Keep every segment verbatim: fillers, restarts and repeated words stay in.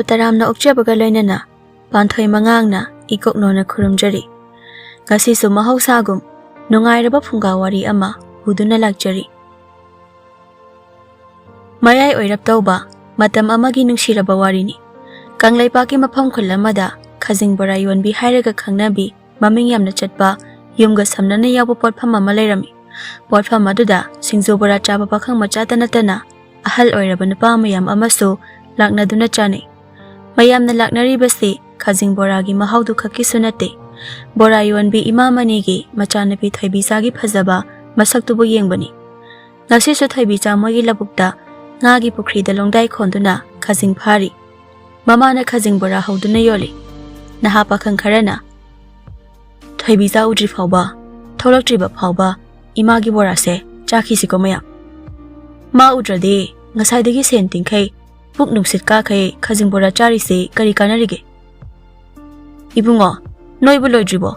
ꯇꯔꯥꯝꯅ ꯑꯣꯛꯆꯕꯒ ꯂꯣꯏꯅꯅ ꯄꯥꯟꯊꯣꯏ ꯃꯉꯥꯡꯅ ꯏꯀꯣꯛꯅꯣꯅ ꯈꯨꯔꯨꯝꯖꯔꯤ꯫ ꯉꯁꯤꯁꯨ ꯃꯍꯧꯁꯥꯒꯨꯝ ꯅꯨꯡꯉꯥꯏꯔꯕ ꯐꯨꯡꯒꯥ ꯋꯥꯔꯤ ꯑꯃ ꯄꯨꯗꯨꯅ ꯂꯥꯛꯆꯔꯤ꯫ ꯃꯌꯥꯏ ꯑꯣꯏꯔꯞ ꯇꯧꯕ ꯃꯇꯝ ꯑꯃꯒꯤ ꯅꯨꯡꯁꯤꯔꯕ ꯋꯥꯔꯤꯅꯤ꯫ ꯀꯪꯂꯩꯄꯥꯛꯀꯤ ꯃꯐꯝ ꯈꯨꯜ ꯑꯃꯗ ꯈꯖꯤꯡ ꯕꯣꯔꯥ ꯌꯣꯟꯕꯤ ꯍꯥꯏꯔꯒ ꯈꯪꯅꯕꯤ ꯃꯃꯤꯡ ꯌꯥꯝꯅ ꯆꯠꯄ ꯌꯨꯝꯒ ꯁꯝꯅꯅ ꯌꯥꯎꯕ ꯄꯣꯠꯐꯝ ꯑꯃ ꯂꯩꯔꯝꯃꯤ꯫ ꯄꯣꯠꯐꯝ ꯑꯗꯨꯗ ꯁꯤꯡꯖꯨ ꯕꯣꯔꯥ ꯆꯥꯕ ꯄꯥꯈꯪ ꯃꯆꯥꯇ ꯅꯠꯇꯅ ꯑꯍꯜ ꯑꯣꯏꯔꯕ ꯅꯨꯄꯥ ꯃꯌꯥꯝ ꯑꯃꯁꯨ ꯂꯥꯛꯅꯗꯨꯅ ꯆꯥꯅꯩ꯫ ꯃꯌꯥꯝꯅ ꯂꯥꯛꯅꯔꯤꯕꯁꯤ ꯈꯖꯤꯡ ꯕꯣꯔꯥꯒꯤ ꯃꯍꯥꯎꯗꯨ ꯈꯛꯀꯤꯁꯨ ꯅꯠꯇꯦ, ꯕꯣꯔꯥ ꯌꯣꯟꯕꯤ ꯏꯃꯥ ꯃꯅꯤꯒꯤ ꯃꯆꯥꯅꯨꯄꯤ ꯊꯣꯏꯕꯤꯆꯥꯒꯤ ꯐꯖꯕ ꯃꯁꯛꯇꯨꯕꯨ ꯌꯦꯡꯕꯅꯤ꯫ ꯉꯁꯤꯁꯨ ꯊꯣꯏꯕꯤꯆꯥ ꯃꯣꯏꯒꯤ ꯂꯧꯕꯨꯛꯇ ꯉꯥꯒꯤ ꯄꯨꯈ꯭ꯔꯤꯗ ꯂꯣꯡꯗꯥꯏ ꯈꯣꯟꯗꯨꯅ ꯈꯖꯤꯡ ꯐꯥꯔꯤ꯫ ꯃꯃꯥꯅ ꯈꯖꯤꯡ ꯕꯣꯔꯥ ꯍꯧꯗꯨꯅ ꯌꯣꯜꯂꯤ꯫ ꯅꯍꯥ ꯄꯥꯈꯪ ꯈꯔꯅ, "ꯊꯣꯏꯕꯤꯆꯥ ꯎꯗ꯭ꯔꯤ ꯐꯥꯎꯕ, ꯊꯣꯛꯂꯛꯇ꯭ꯔꯤꯕ ꯐꯥꯎꯕ ꯏꯃꯥꯒꯤ ꯕꯣꯔꯥꯁꯦ ꯆꯥꯈꯤꯁꯤꯀꯣ ꯃꯌꯥꯝ꯫ ꯃꯥ ꯎꯗ꯭ꯔꯗꯤ ꯉꯁꯥꯏꯗꯒꯤ ꯁꯦꯟ ꯇꯤꯡꯈꯩ, ꯄꯨꯛ ꯅꯨꯡꯁꯤꯠ ꯀꯥꯈꯩ ꯈꯖꯤꯡ ꯕꯣꯔꯥ ꯆꯥꯔꯤꯁꯤ ꯀꯔꯤ ꯀꯥꯟꯅꯔꯤꯒꯦ?" "ꯏꯕꯨꯡꯉꯣ, ꯅꯣꯏꯕꯨ ꯂꯣꯏꯗ꯭ꯔꯤꯕꯣ?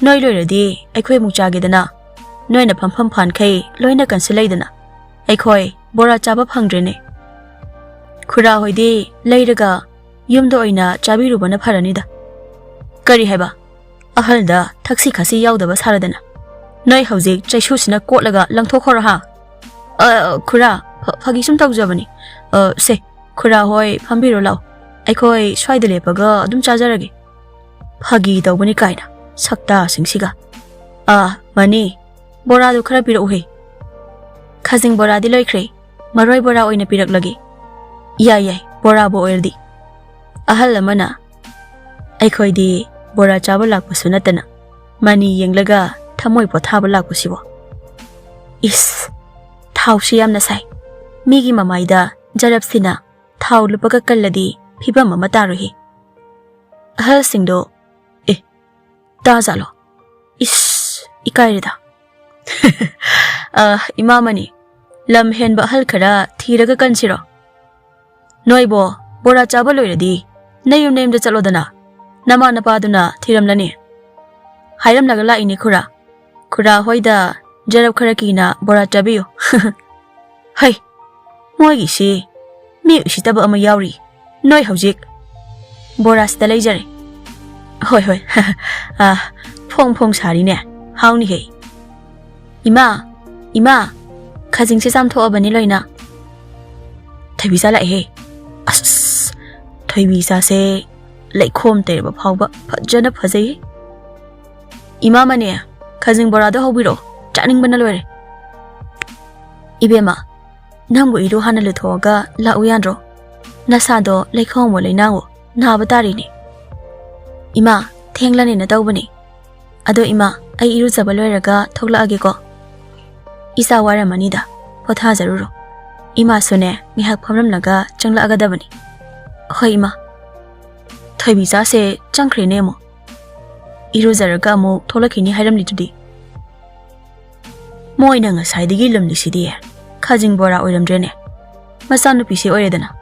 ꯅꯣꯏ ꯂꯣꯏꯔꯗꯤ ꯑꯩꯈꯣꯏ ꯑꯃꯨꯛ ꯆꯥꯒꯦꯗꯅ꯫ ꯅꯣꯏꯅ ꯐꯝꯐꯝ ꯐꯥꯟꯈꯩ ꯂꯣꯏꯅ ꯀꯟꯁꯤꯜꯂꯛꯏꯗꯅ꯫ ꯑꯩꯈꯣꯏ ꯕꯣꯔꯥ ꯆꯥꯕ ꯐꯪꯗ꯭ꯔꯦꯅꯦ꯫ ꯈꯨꯔꯥ ꯍꯣꯏꯗꯤ ꯂꯩꯔꯒ ꯌꯨꯝꯗ ꯑꯣꯏꯅ ꯆꯥꯕꯤꯔꯨꯕꯅ ꯐꯔꯅꯤꯗ꯫ ꯀꯔꯤ ꯍꯥꯏꯕ? ꯑꯍꯜꯗ ꯊꯛꯁꯤ ꯈꯥꯁꯤ ꯌꯥꯎꯗꯕ ꯁꯥꯔꯗꯅ꯫ ꯅꯣꯏ ꯍꯧꯖꯤꯛ ꯆꯩꯁꯨꯁꯤꯅ ꯀꯣꯠꯂꯒ ꯂꯪꯊꯣꯛꯈꯣꯔꯣ ꯍꯥ?" "ꯑ, ꯈꯨꯔꯥ, ꯐ-, ꯐꯥꯒꯤ ꯁꯨꯝ ꯇꯧꯖꯕꯅꯤ꯫ ꯑ, ꯁꯦ, ꯈꯨꯔꯥ ꯍꯣꯏ ꯐꯝꯕꯤꯔꯣ ꯂꯥꯎ꯫ ꯑꯩꯈꯣꯏ ꯁ꯭ꯋꯥꯏꯗ ꯂꯦꯞꯄꯒ ꯑꯗꯨꯝ ꯆꯥꯖꯔꯒꯦ꯫ ꯐꯥꯒꯤ ꯇꯧꯕꯅꯤ ꯀꯥꯏꯅ, ꯁꯛꯇꯥꯁꯤꯡꯁꯤꯒ꯫ ꯑꯥ, ꯃꯅꯤ, ꯕꯣꯔꯥꯗꯨ ꯈꯔ ꯄꯤꯔꯛꯎꯍꯦ꯫ ꯈꯖꯤꯡ ꯕꯣꯔꯥꯗꯤ ꯂꯣꯏꯈ꯭ꯔꯦ, ꯃꯔꯣꯏ ꯕꯣꯔꯥ ꯑꯣꯏꯅ ꯄꯤꯔꯛꯂꯒꯦ꯫ ꯌꯥꯏ, ꯌꯥꯏ, ꯕꯣꯔꯥꯕꯨ ꯑꯣꯏꯔꯗꯤ꯫" ꯑꯍꯜ ꯑꯃꯅ, "ꯑꯩꯈꯣꯏꯗꯤ ꯕꯣꯔꯥ ꯆꯥꯕ ꯂꯥꯛꯄꯁꯨ ꯅꯠꯇꯅ ꯃꯅꯤ ꯌꯦꯡꯂꯒ ꯊꯃꯣꯏ ꯄꯣꯊꯥꯕ ꯂꯥꯛꯄꯁꯤꯕꯣ꯫ ꯏꯁ, ꯊꯥꯎꯁꯤ ꯌꯥꯝꯅ ꯁꯥꯏ꯫ ꯃꯤꯒꯤ ꯃꯃꯥꯏꯗ ꯖꯔꯞꯁꯤꯅ ꯊꯥꯎ ꯂꯨꯞꯄꯒ ꯀꯜꯂꯗꯤ ꯐꯤꯕꯝ ꯑꯃ ꯇꯥꯔꯣꯏꯍꯦ꯫" ꯑꯍꯜꯁꯤꯡꯗꯣ, "ꯑꯦ, ꯇꯥꯖꯥꯠꯂꯣ? ꯏꯁ, ꯏꯀꯥꯏꯔꯦꯗ꯫" "ꯑ, ꯏꯃꯥ ꯃꯅꯤ, ꯂꯝ ꯍꯦꯟꯕ ꯑꯍꯜ ꯈꯔ ꯊꯤꯔꯒ ꯀꯟꯁꯤꯔꯣ?" "ꯅꯣꯏꯕꯣ, ꯕꯣꯔꯥ ꯆꯥꯕ ꯂꯣꯏꯔꯗꯤ ꯅꯌꯨꯝ ꯅꯌꯨꯝꯗ ꯆꯠꯂꯣꯗꯅ, ꯅꯃꯥ ꯅꯄꯥꯗꯨꯅ ꯊꯤꯔꯝꯂꯅꯤ꯫ ꯍꯥꯏꯔꯝꯂꯒ ꯂꯥꯛꯏꯅꯦ ꯈꯨꯔꯥ꯫ ꯈꯨꯔꯥ ꯍꯣꯏꯗ ꯖꯔꯞ ꯈꯔ ꯀꯤꯅ ꯕꯣꯔꯥ ꯆꯥꯕꯤꯌꯨ꯫" "ꯍꯩ, ꯃꯣꯏꯒꯤꯁꯤ ꯃꯤ ꯎꯁꯤꯠꯇꯕ ꯑꯃ ꯌꯥꯎꯔꯤ꯫ ꯅꯣꯏ ꯍꯧꯖꯤꯛ ꯕꯣꯔꯥ ꯁꯤꯗ ꯂꯩꯖꯔꯦ꯫ ꯍꯣꯏ, ꯍꯣꯏ꯫ ꯑꯥ, ꯐꯣꯡ ꯐꯣꯡ ꯁꯥꯔꯤꯅꯦ꯫ ꯍꯥꯎꯅꯤꯍꯦ꯫ ꯏꯃꯥ, ꯏꯃꯥ, ꯈꯥꯖꯤꯡꯁꯦ ꯆꯥꯝꯊꯣꯛꯑꯕꯅꯤ ꯂꯣꯏꯅ꯫ ꯊꯣꯏꯕꯤꯆꯥ ꯂꯥꯛꯑꯦꯍꯦ꯫ ꯑꯁ, ꯑꯁ, ꯊꯣꯏꯕꯤꯆꯥꯁꯦ ꯂꯩꯈꯣꯝ ꯇꯩꯔꯕ ꯐꯥꯎꯕ ꯐꯖꯅ ꯐꯖꯩꯍꯦ꯫ ꯏꯃꯥ ꯃꯅꯦ, ꯈꯥꯖꯤꯡ ꯕꯣꯔꯥꯗꯣ ꯍꯧꯕꯤꯔꯛꯑꯣ, ꯆꯥꯅꯤꯡꯕꯅ ꯂꯣꯏꯔꯦ꯫ ꯏꯕꯦꯝꯃ, ꯅꯪꯕꯨ ꯏꯔꯨ ꯍꯥꯟꯅ ꯂꯨꯊꯣꯛꯑꯒ ꯂꯥꯛꯎ ꯌꯥꯗ꯭ꯔꯣ? ꯅꯁꯥꯗꯣ ꯂꯩꯈꯣꯝ ꯑꯃ ꯂꯩꯅꯥꯡꯉꯣ, ꯅꯥꯕ ꯇꯥꯔꯤꯅꯦ꯫ ꯏꯃꯥ, ꯊꯦꯡꯂꯅꯦꯅ ꯇꯧꯕꯅꯦ꯫ ꯑꯗꯣ ꯏꯃꯥ, ꯑꯩ ꯏꯔꯨꯖꯕ ꯂꯣꯏꯔꯒ ꯊꯣꯛꯂꯛꯑꯒꯦꯀꯣ꯫ ꯏꯆꯥ ꯋꯥꯔꯝꯃꯅꯤꯗ, ꯄꯣꯊꯥꯖꯔꯨꯔꯣ꯫ ꯏꯃꯥꯁꯨꯅꯦ, ꯉꯥꯏꯍꯥꯛ ꯐꯝꯂꯝꯂꯒ ꯆꯪꯂꯛꯑꯒꯗꯕꯅꯤ꯫ ꯍꯣꯏ ꯏꯃꯥ꯫ ꯊꯣꯏꯕꯤꯆꯥꯁꯦ ꯆꯪꯈ꯭ꯔꯦꯅꯦ ꯑꯃꯨꯛ꯫ ꯏꯔꯨꯖꯔꯒ ꯑꯃꯨꯛ ꯊꯣꯛꯂꯛꯈꯤꯅꯤ ꯍꯥꯏꯔꯝꯂꯤꯗꯨꯗꯤ꯫ ꯃꯣꯏꯅ ꯉꯁꯥꯏꯗꯒꯤ ꯂꯨꯝꯂꯤꯁꯤꯗꯤ ꯈꯥꯖꯤꯡ ꯕꯣꯔꯥ ꯑꯣꯏꯔꯝꯗ꯭ꯔꯦꯅꯦ, ꯃꯆꯥꯅꯨꯄꯤꯁꯦ ꯑꯣꯏꯔꯦꯗꯅ꯫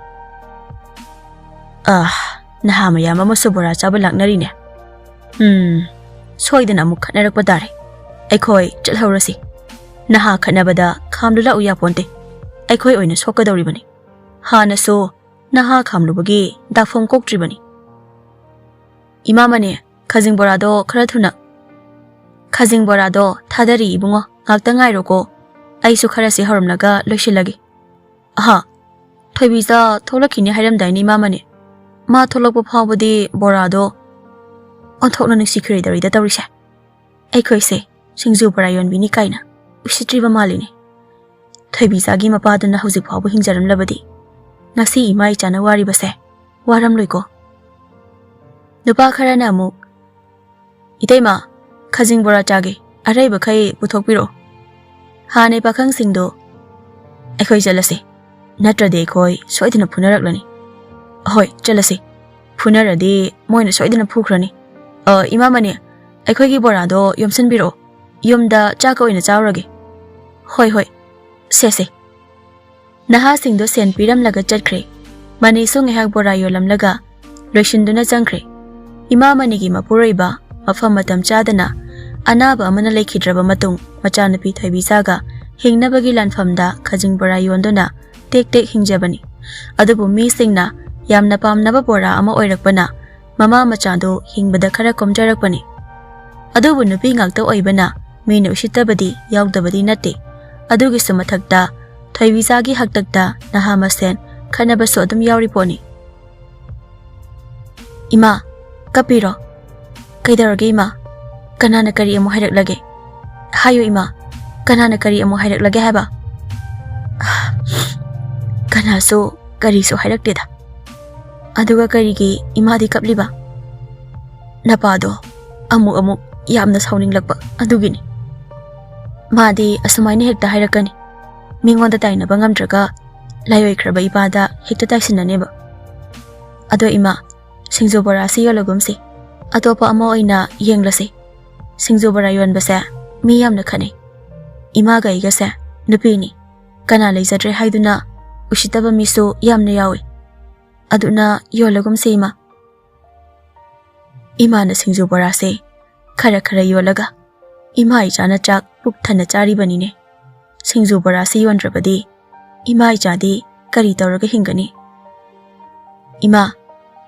ꯑꯥ, ꯅꯍꯥ ꯃꯌꯥꯝ ꯑꯃꯁꯨ ꯕꯣꯔꯥ ꯆꯥꯕ ꯂꯥꯛꯅꯔꯤꯅꯦ꯫ ꯎꯝ, ꯁꯣꯏꯗꯅ ꯑꯃꯨꯛ ꯈꯠꯅꯔꯛꯄ ꯇꯥꯔꯦ꯫ ꯑꯩꯈꯣꯏ ꯆꯠꯍꯧꯔꯁꯤ꯫ ꯅꯍꯥ ꯈꯠꯅꯕꯗ ꯈꯥꯝꯂꯨ ꯂꯥꯛꯎ ꯌꯥꯄꯣꯟꯇꯦ꯫ ꯑꯩꯈꯣꯏ ꯑꯣꯏꯅ ꯁꯣꯛꯀꯗꯧꯔꯤꯕꯅꯤ꯫ ꯍꯥꯟꯅꯁꯨ ꯅꯍꯥ ꯈꯥꯝꯂꯨꯕꯒꯤ ꯗꯥꯛꯐꯝ ꯀꯣꯛꯇ꯭ꯔꯤꯕꯅꯤ꯫ ꯏꯃꯥ ꯃꯅꯦ, ꯈꯥꯖꯤꯡ ꯕꯣꯔꯥꯗꯣ ꯈꯔ ꯊꯨꯅ꯫ ꯈꯥꯖꯤꯡ ꯕꯣꯔꯥꯗꯣ ꯊꯥꯗꯔꯤ ꯏꯕꯨꯡꯉꯣ, ꯉꯥꯛꯇ ꯉꯥꯏꯔꯣꯀꯣ꯫ ꯑꯩꯁꯨ ꯈꯔꯁꯤ ꯍꯧꯔꯝꯂꯒ ꯂꯣꯏꯁꯤꯜꯂꯒꯦ꯫ ꯑꯍꯥ, ꯊꯣꯏꯕꯤꯆꯥ ꯊꯣꯛꯂꯛꯈꯤꯅꯤ ꯍꯥꯏꯔꯝꯗꯥꯏꯅꯦ ꯏꯃꯥ ꯃꯅꯦ꯫ ꯃꯥ ꯊꯣꯛꯂꯛꯄ ꯐꯥꯎꯕꯗꯤ ꯕꯣꯔꯥꯗꯣ ꯑꯣꯟꯊꯣꯛꯅ ꯅꯨꯡꯁꯤꯈꯤꯔꯣꯏꯗꯧꯔꯤꯗ ꯇꯧꯔꯤꯁꯦ꯫ ꯑꯩꯈꯣꯏꯁꯦ ꯁꯤꯡꯖꯨ ꯕꯣꯔꯥ ꯌꯣꯟꯕꯤꯅꯤ ꯀꯥꯏꯅ ꯎꯁꯤꯠꯇ꯭ꯔꯤꯕ ꯃꯥꯜꯂꯤꯅꯦ꯫ ꯊꯣꯏꯕꯤꯆꯥꯒꯤ ꯃꯄꯥꯗꯨꯅ ꯍꯧꯖꯤꯛ ꯐꯥꯎꯕ ꯍꯤꯡꯖꯔꯝꯂꯕꯗꯤ ꯉꯁꯤ ꯏꯃꯥ ꯏꯆꯥꯅ ꯋꯥꯔꯤꯕꯁꯦ ꯋꯥꯔꯝꯂꯣꯏꯀꯣ꯫ ꯅꯨꯄꯥ ꯈꯔꯅ ꯑꯃꯨꯛ, "ꯏꯇꯩꯃ, ꯈꯖꯤꯡ ꯕꯣꯔꯥ ꯆꯥꯒꯦ, ꯑꯔꯩꯕꯈꯩ ꯄꯨꯊꯣꯛꯄꯤꯔꯛꯑꯣ꯫ ꯍꯥꯟꯅꯩ ꯄꯥꯈꯪꯁꯤꯡꯗꯣ ꯑꯩꯈꯣꯏ ꯆꯠꯂꯁꯤ, ꯅꯠꯇ꯭ꯔꯗꯤ ꯑꯩꯈꯣꯏ ꯁꯣꯏꯗꯅ ꯐꯨꯅꯔꯛꯂꯅꯤ꯫ ꯍꯣꯏ, ꯆꯠꯂꯁꯤ꯫ ꯐꯨꯅꯔꯗꯤ ꯃꯣꯏꯅ ꯁꯣꯏꯗꯅ ꯐꯨꯈ꯭ꯔꯅꯤ꯫ ꯑ, ꯏꯃꯥ ꯃꯅꯦ, ꯑꯩꯈꯣꯏꯒꯤ ꯕꯣꯔꯥꯗꯣ ꯌꯣꯝꯁꯤꯟꯕꯤꯔꯛꯑꯣ꯫ ꯌꯨꯝꯗ ꯆꯥꯛꯀ ꯑꯣꯏꯅ ꯆꯥꯔꯨꯔꯒꯦ꯫" "ꯍꯣꯏ, ꯍꯣꯏ, ꯁꯦ, ꯁꯦ꯫" ꯅꯍꯥꯁꯤꯡꯗꯣ ꯁꯦꯟ ꯄꯤꯔꯝꯂꯒ ꯆꯠꯈ꯭ꯔꯦ꯫ ꯃꯅꯤꯁꯨ ꯉꯥꯏꯍꯥꯛ ꯕꯣꯔꯥ ꯌꯣꯜꯂꯝꯂꯒ ꯂꯣꯏꯁꯤꯟꯗꯨꯅ ꯆꯪꯈ꯭ꯔꯦ꯫ ꯏꯃꯥ ꯃꯅꯤꯒꯤ ꯃꯄꯨꯔꯣꯏꯕ ꯃꯐꯝ ꯃꯇꯝ ꯆꯥꯗꯅ ꯑꯅꯥꯕ ꯑꯃꯅ ꯂꯩꯈꯤꯗ꯭ꯔꯕ ꯃꯇꯨꯡ, ꯃꯆꯥꯅꯨꯄꯤ ꯊꯣꯏꯕꯤꯆꯥꯒ ꯍꯤꯡꯅꯕꯒꯤ ꯂꯥꯟꯐꯝꯗ ꯈꯖꯤꯡ ꯕꯣꯔꯥ ꯌꯣꯟꯗꯨꯅ ꯇꯦꯛ ꯇꯦꯛ ꯍꯤꯡꯖꯕꯅꯤ꯫ ꯑꯗꯨꯕꯨ ꯃꯤꯁꯤꯡꯅ ꯌꯥꯝꯅ ꯄꯥꯝꯅꯕ ꯕꯣꯔꯥ ꯑꯃ ꯑꯣꯏꯔꯛꯄꯅ ꯃꯃꯥ ꯃꯆꯥꯗꯨ ꯍꯤꯡꯕꯗ ꯈꯔ ꯀꯣꯝꯖꯔꯛꯄꯅꯤ꯫ ꯑꯗꯨꯕꯨ ꯅꯨꯄꯤ ꯉꯥꯛꯇ ꯑꯣꯏꯕꯅ ꯃꯤꯅ ꯎꯁꯤꯠꯇꯕꯗꯤ ꯌꯥꯎꯗꯕꯗꯤ ꯅꯠꯇꯦ꯫ ꯑꯗꯨꯒꯤꯁꯨ ꯃꯊꯛꯇ ꯊꯣꯏꯕꯤꯆꯥꯒꯤ ꯍꯥꯛꯇꯛꯇ ꯅꯍꯥ ꯃꯁꯦꯟ ꯈꯠꯅꯕꯁꯨ ꯑꯗꯨꯝ ꯌꯥꯎꯔꯤ ꯄꯣꯠꯅꯤ꯫ "ꯏꯃꯥ, ꯀꯞꯄꯤꯔꯣ? ꯀꯩꯗꯧꯔꯒꯦ ꯏꯃꯥ? ꯀꯅꯥꯅ ꯀꯔꯤ ꯑꯃꯨꯛ ꯍꯥꯏꯔꯛꯂꯒꯦ? ꯍꯥꯏꯌꯨ ꯏꯃꯥ, ꯀꯅꯥꯅ ꯀꯔꯤ ꯑꯃꯨꯛ ꯍꯥꯏꯔꯛꯂꯒꯦ ꯍꯥꯏꯕ?" "ꯀꯅꯥꯁꯨ ꯀꯔꯤꯁꯨ ꯍꯥꯏꯔꯛꯇꯦꯗ꯫ ꯑꯗꯨꯒ ꯀꯔꯤꯒꯤ ꯏꯃꯥꯗꯤ ꯀꯞꯂꯤꯕ?" "ꯅꯄꯥꯗꯣ ꯑꯃꯨꯛ ꯑꯃꯨꯛ ꯌꯥꯝꯅ ꯁꯥꯎꯅꯤꯡꯂꯛꯄ ꯑꯗꯨꯒꯤꯅꯤ꯫ ꯃꯥꯗꯤ ꯑꯁꯨꯃꯥꯏꯅ ꯍꯦꯛꯇ ꯍꯥꯏꯔꯛꯀꯅꯤ꯫ ꯃꯤꯉꯣꯟꯗ ꯇꯥꯏꯅꯕ ꯉꯝꯗ꯭ꯔꯒ ꯂꯥꯏꯑꯣꯏꯈ꯭ꯔꯕ ꯏꯄꯥꯗ ꯍꯦꯛꯇ ꯇꯥꯏꯁꯤꯟꯅꯅꯦꯕ꯫ ꯑꯗꯣ ꯏꯃꯥ, ꯁꯤꯡꯖꯨ ꯕꯣꯔꯥꯁꯤ ꯌꯣꯜꯂꯒꯨꯝꯁꯤ꯫ ꯑꯇꯣꯞꯄ ꯑꯃ ꯑꯣꯏꯅ ꯌꯦꯡꯂꯁꯤ꯫ ꯁꯤꯡꯖꯨ ꯕꯣꯔꯥ ꯌꯣꯟꯕꯁꯦ ꯃꯤ ꯌꯥꯝꯅ ꯈꯠꯅꯩ꯫ ꯏꯃꯥꯒ ꯑꯩꯒꯁꯦ ꯅꯨꯄꯤꯅꯤ꯫ ꯀꯅꯥ ꯂꯩꯖꯗ꯭ꯔꯦ ꯍꯥꯏꯗꯨꯅ ꯎꯁꯤꯠꯇꯕ ꯃꯤꯁꯨ ꯌꯥꯝꯅ ꯌꯥꯎꯏ꯫ ꯑꯗꯨꯅ ꯌꯣꯜꯂꯒꯨꯝꯁꯤ ꯏꯃꯥ꯫" ꯏꯃꯥꯅ ꯁꯤꯡꯖꯨ ꯕꯣꯔꯥꯁꯦ ꯈꯔ ꯈꯔ ꯌꯣꯜꯂꯒ ꯏꯃꯥ ꯏꯆꯥꯅ ꯆꯥꯛ ꯄꯨꯛ ꯊꯟꯅ ꯆꯥꯔꯤꯕꯅꯤꯅꯦ꯫ ꯁꯤꯡꯖꯨ ꯕꯣꯔꯥꯁꯤ ꯌꯣꯟꯗ꯭ꯔꯕꯗꯤ ꯏꯃꯥ ꯏꯆꯥꯗꯤ ꯀꯔꯤ ꯇꯧꯔꯒ ꯍꯤꯡꯒꯅꯤ? "ꯏꯃꯥ,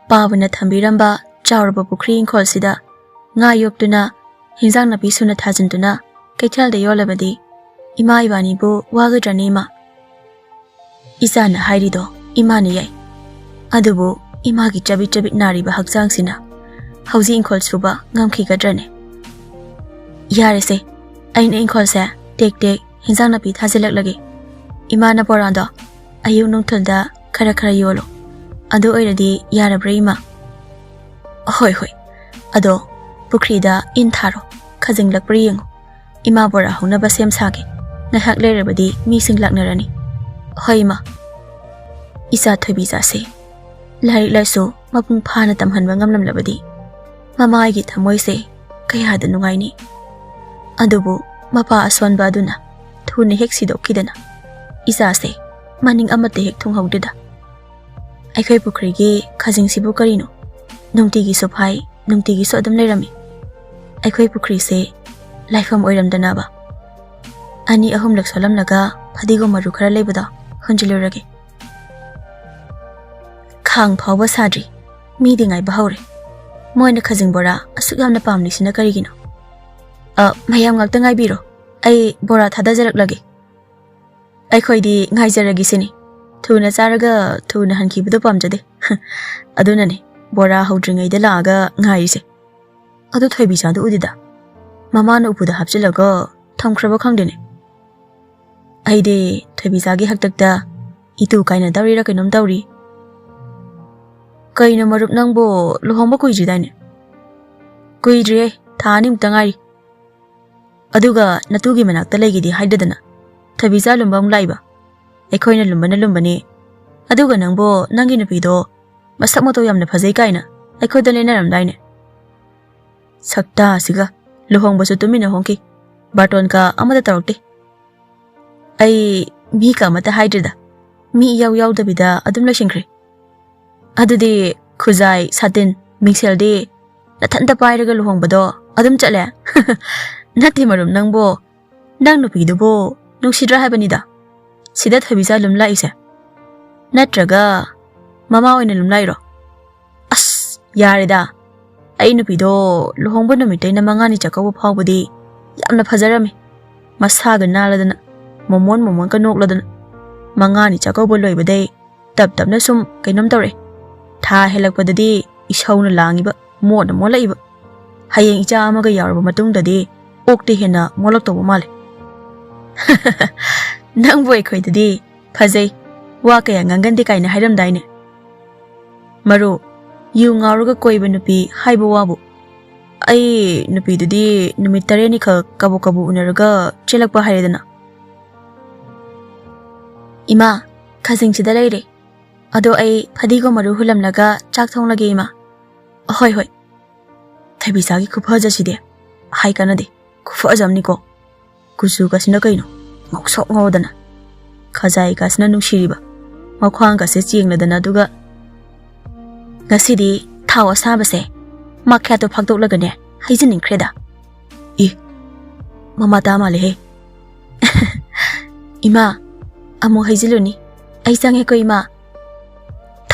ꯄꯥꯕꯅ ꯊꯝꯕꯤꯔꯝꯕ ꯆꯥꯎꯔꯕ ꯄꯨꯈ꯭ꯔꯤ ꯏꯪꯈꯣꯜꯁꯤꯗ ꯉꯥ ꯌꯣꯛꯇꯨꯅ, ꯍꯤꯟꯖꯥꯡ ꯅꯥꯄꯤ ꯁꯨꯅ ꯊꯥꯖꯤꯟꯗꯨꯅ ꯀꯩꯊꯦꯜꯗ ꯌꯣꯜꯂꯕꯗꯤ ꯏꯃꯥ ꯏꯕꯥꯅꯤꯕꯨ ꯋꯥꯒꯗ꯭ꯔꯅꯦ ꯏꯃꯥ?" ꯏꯆꯥꯅ ꯍꯥꯏꯔꯤꯗꯣ ꯏꯃꯥꯅ ꯌꯥꯏ꯫ ꯑꯗꯨꯕꯨ ꯏꯃꯥꯒꯤ ꯆꯕꯤꯠ ꯆꯕꯤꯠ ꯅꯥꯔꯤꯕ ꯍꯛꯆꯥꯡꯁꯤꯅ ꯍꯧꯖꯤꯛ ꯏꯪꯈꯣꯜ ꯁꯨꯕ ꯉꯝꯈꯤꯒꯗ꯭ꯔꯅꯦ? "ꯌꯥꯔꯦꯁꯦ, ꯑꯩꯅ ꯏꯪꯈꯣꯜꯁꯦ ꯇꯦꯛ ꯇꯦꯛ ꯍꯤꯟꯖꯥꯡ ꯅꯥꯄꯤ ꯊꯥꯖꯤꯜꯂꯛꯂꯒꯦ꯫ ꯏꯃꯥꯅ ꯕꯣꯔꯥꯗꯣ ꯑꯌꯨꯛ ꯅꯨꯡꯊꯤꯜꯗ ꯈꯔ ꯈꯔ ꯌꯣꯜꯂꯣ꯫ ꯑꯗꯨ ꯑꯣꯏꯔꯗꯤ ꯌꯥꯔꯕ꯭ꯔꯥ ꯏꯃꯥ?" "ꯍꯣꯏ, ꯍꯣꯏ꯫ ꯑꯗꯣ ꯄꯨꯈ꯭ꯔꯤꯗ ꯏꯟ ꯊꯥꯔꯣ, ꯈꯖꯤꯡꯂꯛꯄ꯭ꯔꯥ ꯌꯦꯡꯉꯨ꯫ ꯏꯃꯥ ꯕꯣꯔꯥ ꯍꯧꯅꯕ ꯁꯦꯝ ꯁꯥꯒꯦ꯫ ꯉꯥꯏꯍꯥꯛ ꯂꯩꯔꯕꯗꯤ ꯃꯤꯁꯤꯡ ꯂꯥꯛꯅꯔꯅꯤ꯫" "ꯍꯣꯏ ꯏꯃꯥ꯫" ꯏꯆꯥ ꯊꯣꯏꯕꯤꯆꯥꯁꯦ ꯂꯥꯏꯔꯤꯛ ꯂꯥꯏꯁꯨ ꯃꯄꯨꯡ ꯐꯥꯅ ꯇꯝꯍꯟꯕ ꯉꯝꯂꯝꯂꯕꯗꯤ ꯃꯃꯥ ꯑꯩꯒꯤ ꯊꯃꯣꯏꯁꯦ ꯀꯌꯥꯗ ꯅꯨꯡꯉꯥꯏꯅꯤ꯫ ꯑꯗꯨꯕꯨ ꯃꯄꯥ ꯑꯁꯣꯟꯕ ꯑꯗꯨꯅ ꯊꯨꯅ ꯍꯦꯛ ꯁꯤꯗꯣꯛꯈꯤꯗꯅ ꯏꯆꯥꯁꯦ ꯃꯅꯤꯡ ꯑꯃꯠꯇ ꯍꯦꯛ ꯊꯨꯡꯍꯧꯗꯦꯗ꯫ ꯑꯩꯈꯣꯏ ꯄꯨꯈ꯭ꯔꯤꯒꯤ ꯈꯖꯤꯡꯁꯤꯕꯨ ꯀꯔꯤꯅꯣ? ꯅꯨꯡꯇꯤꯒꯤꯁꯨ ꯐꯥꯏ, ꯅꯨꯡꯇꯤꯒꯤꯁꯨ ꯑꯗꯨꯝ ꯂꯩꯔꯝꯃꯤ꯫ ꯑꯩꯈꯣꯏ ꯄꯨꯈ꯭ꯔꯤꯁꯦ ꯂꯥꯏꯐꯝ ꯑꯣꯏꯔꯝꯗꯅꯕ꯫ ꯑꯅꯤ ꯑꯍꯨꯝꯂꯛ ꯁꯣꯜꯂꯝꯂꯒ ꯐꯗꯤꯒꯣꯝ ꯃꯔꯨ ꯈꯔ ꯂꯩꯕꯗꯣ ꯍꯨꯟꯖꯤꯜꯂꯨꯔꯒꯦ꯫ ꯈꯥꯡ ꯐꯥꯎꯕ ꯁꯥꯗ꯭ꯔꯤ꯫ ꯃꯤꯗꯤ ꯉꯥꯏꯕ ꯍꯧꯔꯦ꯫ ꯃꯣꯏꯅ ꯈꯖꯤꯡ ꯕꯣꯔꯥ ꯑꯁꯨꯛ ꯌꯥꯝꯅ ꯄꯥꯝꯂꯤꯁꯤꯅ ꯀꯔꯤꯒꯤꯅꯣ? ꯑ, ꯃꯌꯥꯝ ꯉꯥꯛꯇ ꯉꯥꯏꯕꯤꯔꯣ꯫ ꯑꯩ ꯕꯣꯔꯥ ꯊꯥꯗꯖꯔꯛꯂꯒꯦ꯫ ꯑꯩꯈꯣꯏꯗꯤ ꯉꯥꯏꯖꯔꯒꯦ ꯁꯤꯅꯤ꯫ ꯊꯨꯅ ꯆꯥꯔꯒ ꯊꯨꯅ ꯍꯟꯈꯤꯕꯗꯣ ꯄꯥꯝꯖꯗꯦ꯫ ꯑꯗꯨꯅꯅꯦ ꯕꯣꯔꯥ ꯍꯧꯗ꯭ꯔꯤꯉꯩꯗ ꯂꯥꯛꯑꯒ ꯉꯥꯏꯔꯤꯁꯦ꯫ ꯑꯗꯨ ꯊꯣꯏꯕꯤꯆꯥꯗꯨ ꯎꯗꯦꯗ꯫ ꯃꯃꯥꯅ ꯎꯄꯨꯗ ꯍꯥꯞꯆꯤꯜꯂꯒ ꯊꯝꯈ꯭ꯔꯕ ꯈꯪꯗꯦꯅꯦ꯫ ꯑꯩꯗꯤ ꯊꯣꯏꯕꯤꯆꯥꯒꯤ ꯍꯥꯛꯇꯛꯇ ꯏꯇꯨ ꯀꯥꯏꯅꯗꯧꯔꯤꯔ ꯀꯩꯅꯣꯝ ꯇꯧꯔꯤ꯫ "ꯀꯩꯅꯣ ꯃꯔꯨꯞ, ꯅꯪꯕꯨ ꯂꯨꯍꯣꯡꯕ ꯀꯨꯏꯗ꯭ꯔꯤꯗꯥꯏꯅꯦ?" "ꯀꯨꯏꯗ꯭ꯔꯤꯌꯦ, ꯊꯥ ꯑꯅꯤꯃꯨꯛꯇ ꯉꯥꯏꯔꯤ꯫" "ꯑꯗꯨꯒ ꯅꯇꯨꯒꯤ ꯃꯅꯥꯛꯇ ꯂꯩꯒꯦꯗꯤ ꯍꯥꯏꯗꯗꯅ꯫ ꯊꯣꯏꯕꯤꯆꯥ ꯂꯨꯝꯕ ꯑꯃꯨꯛ ꯂꯥꯛꯏꯕ꯫ ꯑꯩꯈꯣꯏꯅ ꯂꯨꯝꯕꯅ ꯂꯨꯝꯕꯅꯤ꯫ ꯑꯗꯨꯒ ꯅꯪꯕꯨ ꯅꯪꯒꯤ ꯅꯨꯄꯤꯗꯣ ꯃꯁꯛ ꯃꯇꯧ ꯌꯥꯝꯅ ꯐꯖꯩ ꯀꯥꯏꯅ ꯑꯩꯈꯣꯏꯗ ꯂꯦꯟꯅꯔꯝꯗꯥꯏꯅꯦ꯫" ꯁꯛꯇꯥꯁꯤꯒ꯫ ꯂꯨꯍꯣꯡꯕꯁꯨ ꯇꯨꯃꯤꯟꯅ ꯍꯣꯡꯈꯤ꯫ ꯕꯥꯔꯇꯣꯟꯒ ꯑꯃꯠꯇ ꯇꯧꯔꯛꯇꯦ꯫ ꯑꯩ ꯃꯤꯒ ꯑꯃꯠꯇ ꯍꯥꯏꯗ꯭ꯔꯤꯗ꯫ ꯃꯤ ꯏꯌꯥꯎ ꯌꯥꯎꯗꯕꯤꯗ ꯑꯗꯨꯝ ꯂꯣꯏꯁꯤꯟꯈ꯭ꯔꯦ꯫ "ꯑꯗꯨꯗꯤ ꯈꯨꯖꯥꯏ, ꯁꯥꯇꯤꯟ, ꯃꯤꯡꯁꯦꯜꯗꯤ ꯅꯊꯟꯇ ꯄꯥꯏꯔꯒ ꯂꯨꯍꯣꯡꯕꯗꯣ ꯑꯗꯨꯝ ꯆꯠꯂꯦ?" "ꯅꯠꯇꯦ ꯃꯔꯨꯞ, ꯅꯪꯕꯨ, ꯅꯪ ꯅꯨꯄꯤꯗꯨꯕꯨ ꯅꯨꯡꯁꯤꯗ꯭ꯔꯥ ꯍꯥꯏꯕꯅꯤꯗ꯫ ꯁꯤꯗ ꯊꯣꯏꯕꯤꯆꯥ ꯂꯨꯝ ꯂꯥꯛꯏꯁꯦ꯫ ꯅꯠꯇ꯭ꯔꯒ ꯃꯃꯥ ꯑꯣꯏꯅ ꯂꯨꯝ ꯂꯥꯛꯏꯔꯣ?" "ꯑꯁ, ꯌꯥꯔꯦꯗ꯫ ꯑꯩ ꯅꯨꯄꯤꯗꯣ ꯂꯨꯍꯣꯡꯕ ꯅꯨꯃꯤꯠꯇꯩꯅ ꯃꯉꯥꯅꯤ ꯆꯥꯛꯀꯧꯕ ꯐꯥꯎꯕꯗꯤ ꯌꯥꯝꯅ ꯐꯖꯔꯝꯃꯤ꯫ ꯃꯁꯥꯒ ꯅꯥꯜꯂꯗꯅ, ꯃꯣꯃꯣꯟ ꯃꯣꯃꯣꯟꯒ ꯅꯣꯛꯂꯗꯅ꯫ ꯃꯉꯥꯅꯤ ꯆꯥꯛꯀꯧꯕ ꯂꯣꯏꯕꯗꯩ ꯇꯞ ꯇꯞꯅ ꯁꯨꯝ ꯀꯩꯅꯣꯝ ꯇꯧꯔꯛꯑꯦ꯫ ꯊꯥ ꯍꯦꯜꯂꯛꯄꯗꯗꯤ ꯏꯁꯧꯅ ꯂꯥꯡꯉꯤꯕ, ꯃꯣꯠꯅ ꯃꯣꯠꯂꯛꯏꯕ꯫ ꯍꯌꯦꯡ ꯏꯆꯥ ꯑꯃꯒ ꯌꯥꯎꯔꯕ ꯃꯇꯨꯡꯗꯗꯤ ꯑꯣꯛꯇ ꯍꯦꯟꯅ ꯃꯣꯠꯂꯛꯇꯧꯕ ꯃꯥꯜꯂꯦ꯫" "ꯅꯪꯕꯨ ꯑꯩꯈꯣꯏꯗꯗꯤ ꯐꯖꯩ, ꯋꯥ ꯀꯌꯥ ꯉꯥꯡꯒꯟꯗꯦ ꯀꯥꯏꯅ ꯍꯥꯏꯔꯝꯗꯥꯏꯅꯦ?" "ꯃꯔꯨꯞ, ꯌꯨ ꯉꯥꯎꯔꯒ ꯀꯣꯏꯕ ꯅꯨꯄꯤ ꯍꯥꯏꯕ ꯋꯥꯕꯨ꯫ ꯑꯩ ꯅꯨꯄꯤꯗꯨꯗꯤ ꯅꯨꯃꯤꯠ ꯇꯔꯦꯠꯅꯤꯈꯛ ꯀꯕꯨ ꯀꯕꯨ ꯎꯅꯔꯒ ꯆꯦꯜꯂꯛꯄ ꯍꯥꯏꯔꯦꯗꯅ꯫" "ꯏꯃꯥ, ꯈꯖꯤꯡꯁꯤꯗ ꯂꯩꯔꯦ꯫ ꯑꯗꯣ ꯑꯩ ꯐꯗꯤꯒꯣꯝ ꯃꯔꯨ ꯍꯨꯜꯂꯝꯂꯒ ꯆꯥꯛ ꯊꯣꯡꯂꯒꯦ, ꯏꯃꯥ꯫" "ꯍꯣꯏ, ꯍꯣꯏ꯫" ꯊꯣꯏꯕꯤꯆꯥꯒꯤ ꯈꯨꯐꯖꯁꯤꯗꯤ ꯍꯥꯏ ꯀꯥꯟꯅꯗꯦ꯫ ꯈꯨꯐꯖ ꯑꯃꯅꯤꯀꯣ꯫ ꯀꯨꯆꯨꯒꯁꯤꯅ ꯀꯩꯅꯣ, ꯉꯧꯁꯣꯛ ꯉꯧꯗꯅ꯫ ꯈꯖꯥꯏꯒꯁꯤꯅ ꯅꯨꯡꯁꯤꯔꯤꯕ꯫ ꯃꯈ꯭ꯋꯥꯡꯒꯁꯦ ꯆꯦꯡꯂꯗꯅ, ꯑꯗꯨꯒ ꯉꯁꯤꯗꯤ ꯊꯥꯎ ꯑꯁꯥꯕꯁꯦ ꯃꯈ꯭ꯌꯥꯠꯇꯣ ꯐꯥꯛꯇꯣꯛꯂꯒꯅꯦ ꯍꯩꯖꯤꯟꯅꯤꯡꯈ꯭ꯔꯦꯗ꯫ ꯏ, ꯃꯃꯥ ꯇꯥ ꯃꯥꯜꯂꯦꯍꯦ꯫ "ꯏꯃꯥ, ꯑꯃꯨꯛ ꯍꯩꯖꯤꯜꯂꯨꯅꯤ꯫ ꯑꯩ ꯆꯪꯉꯦꯀꯣ, ꯏꯃꯥ꯫"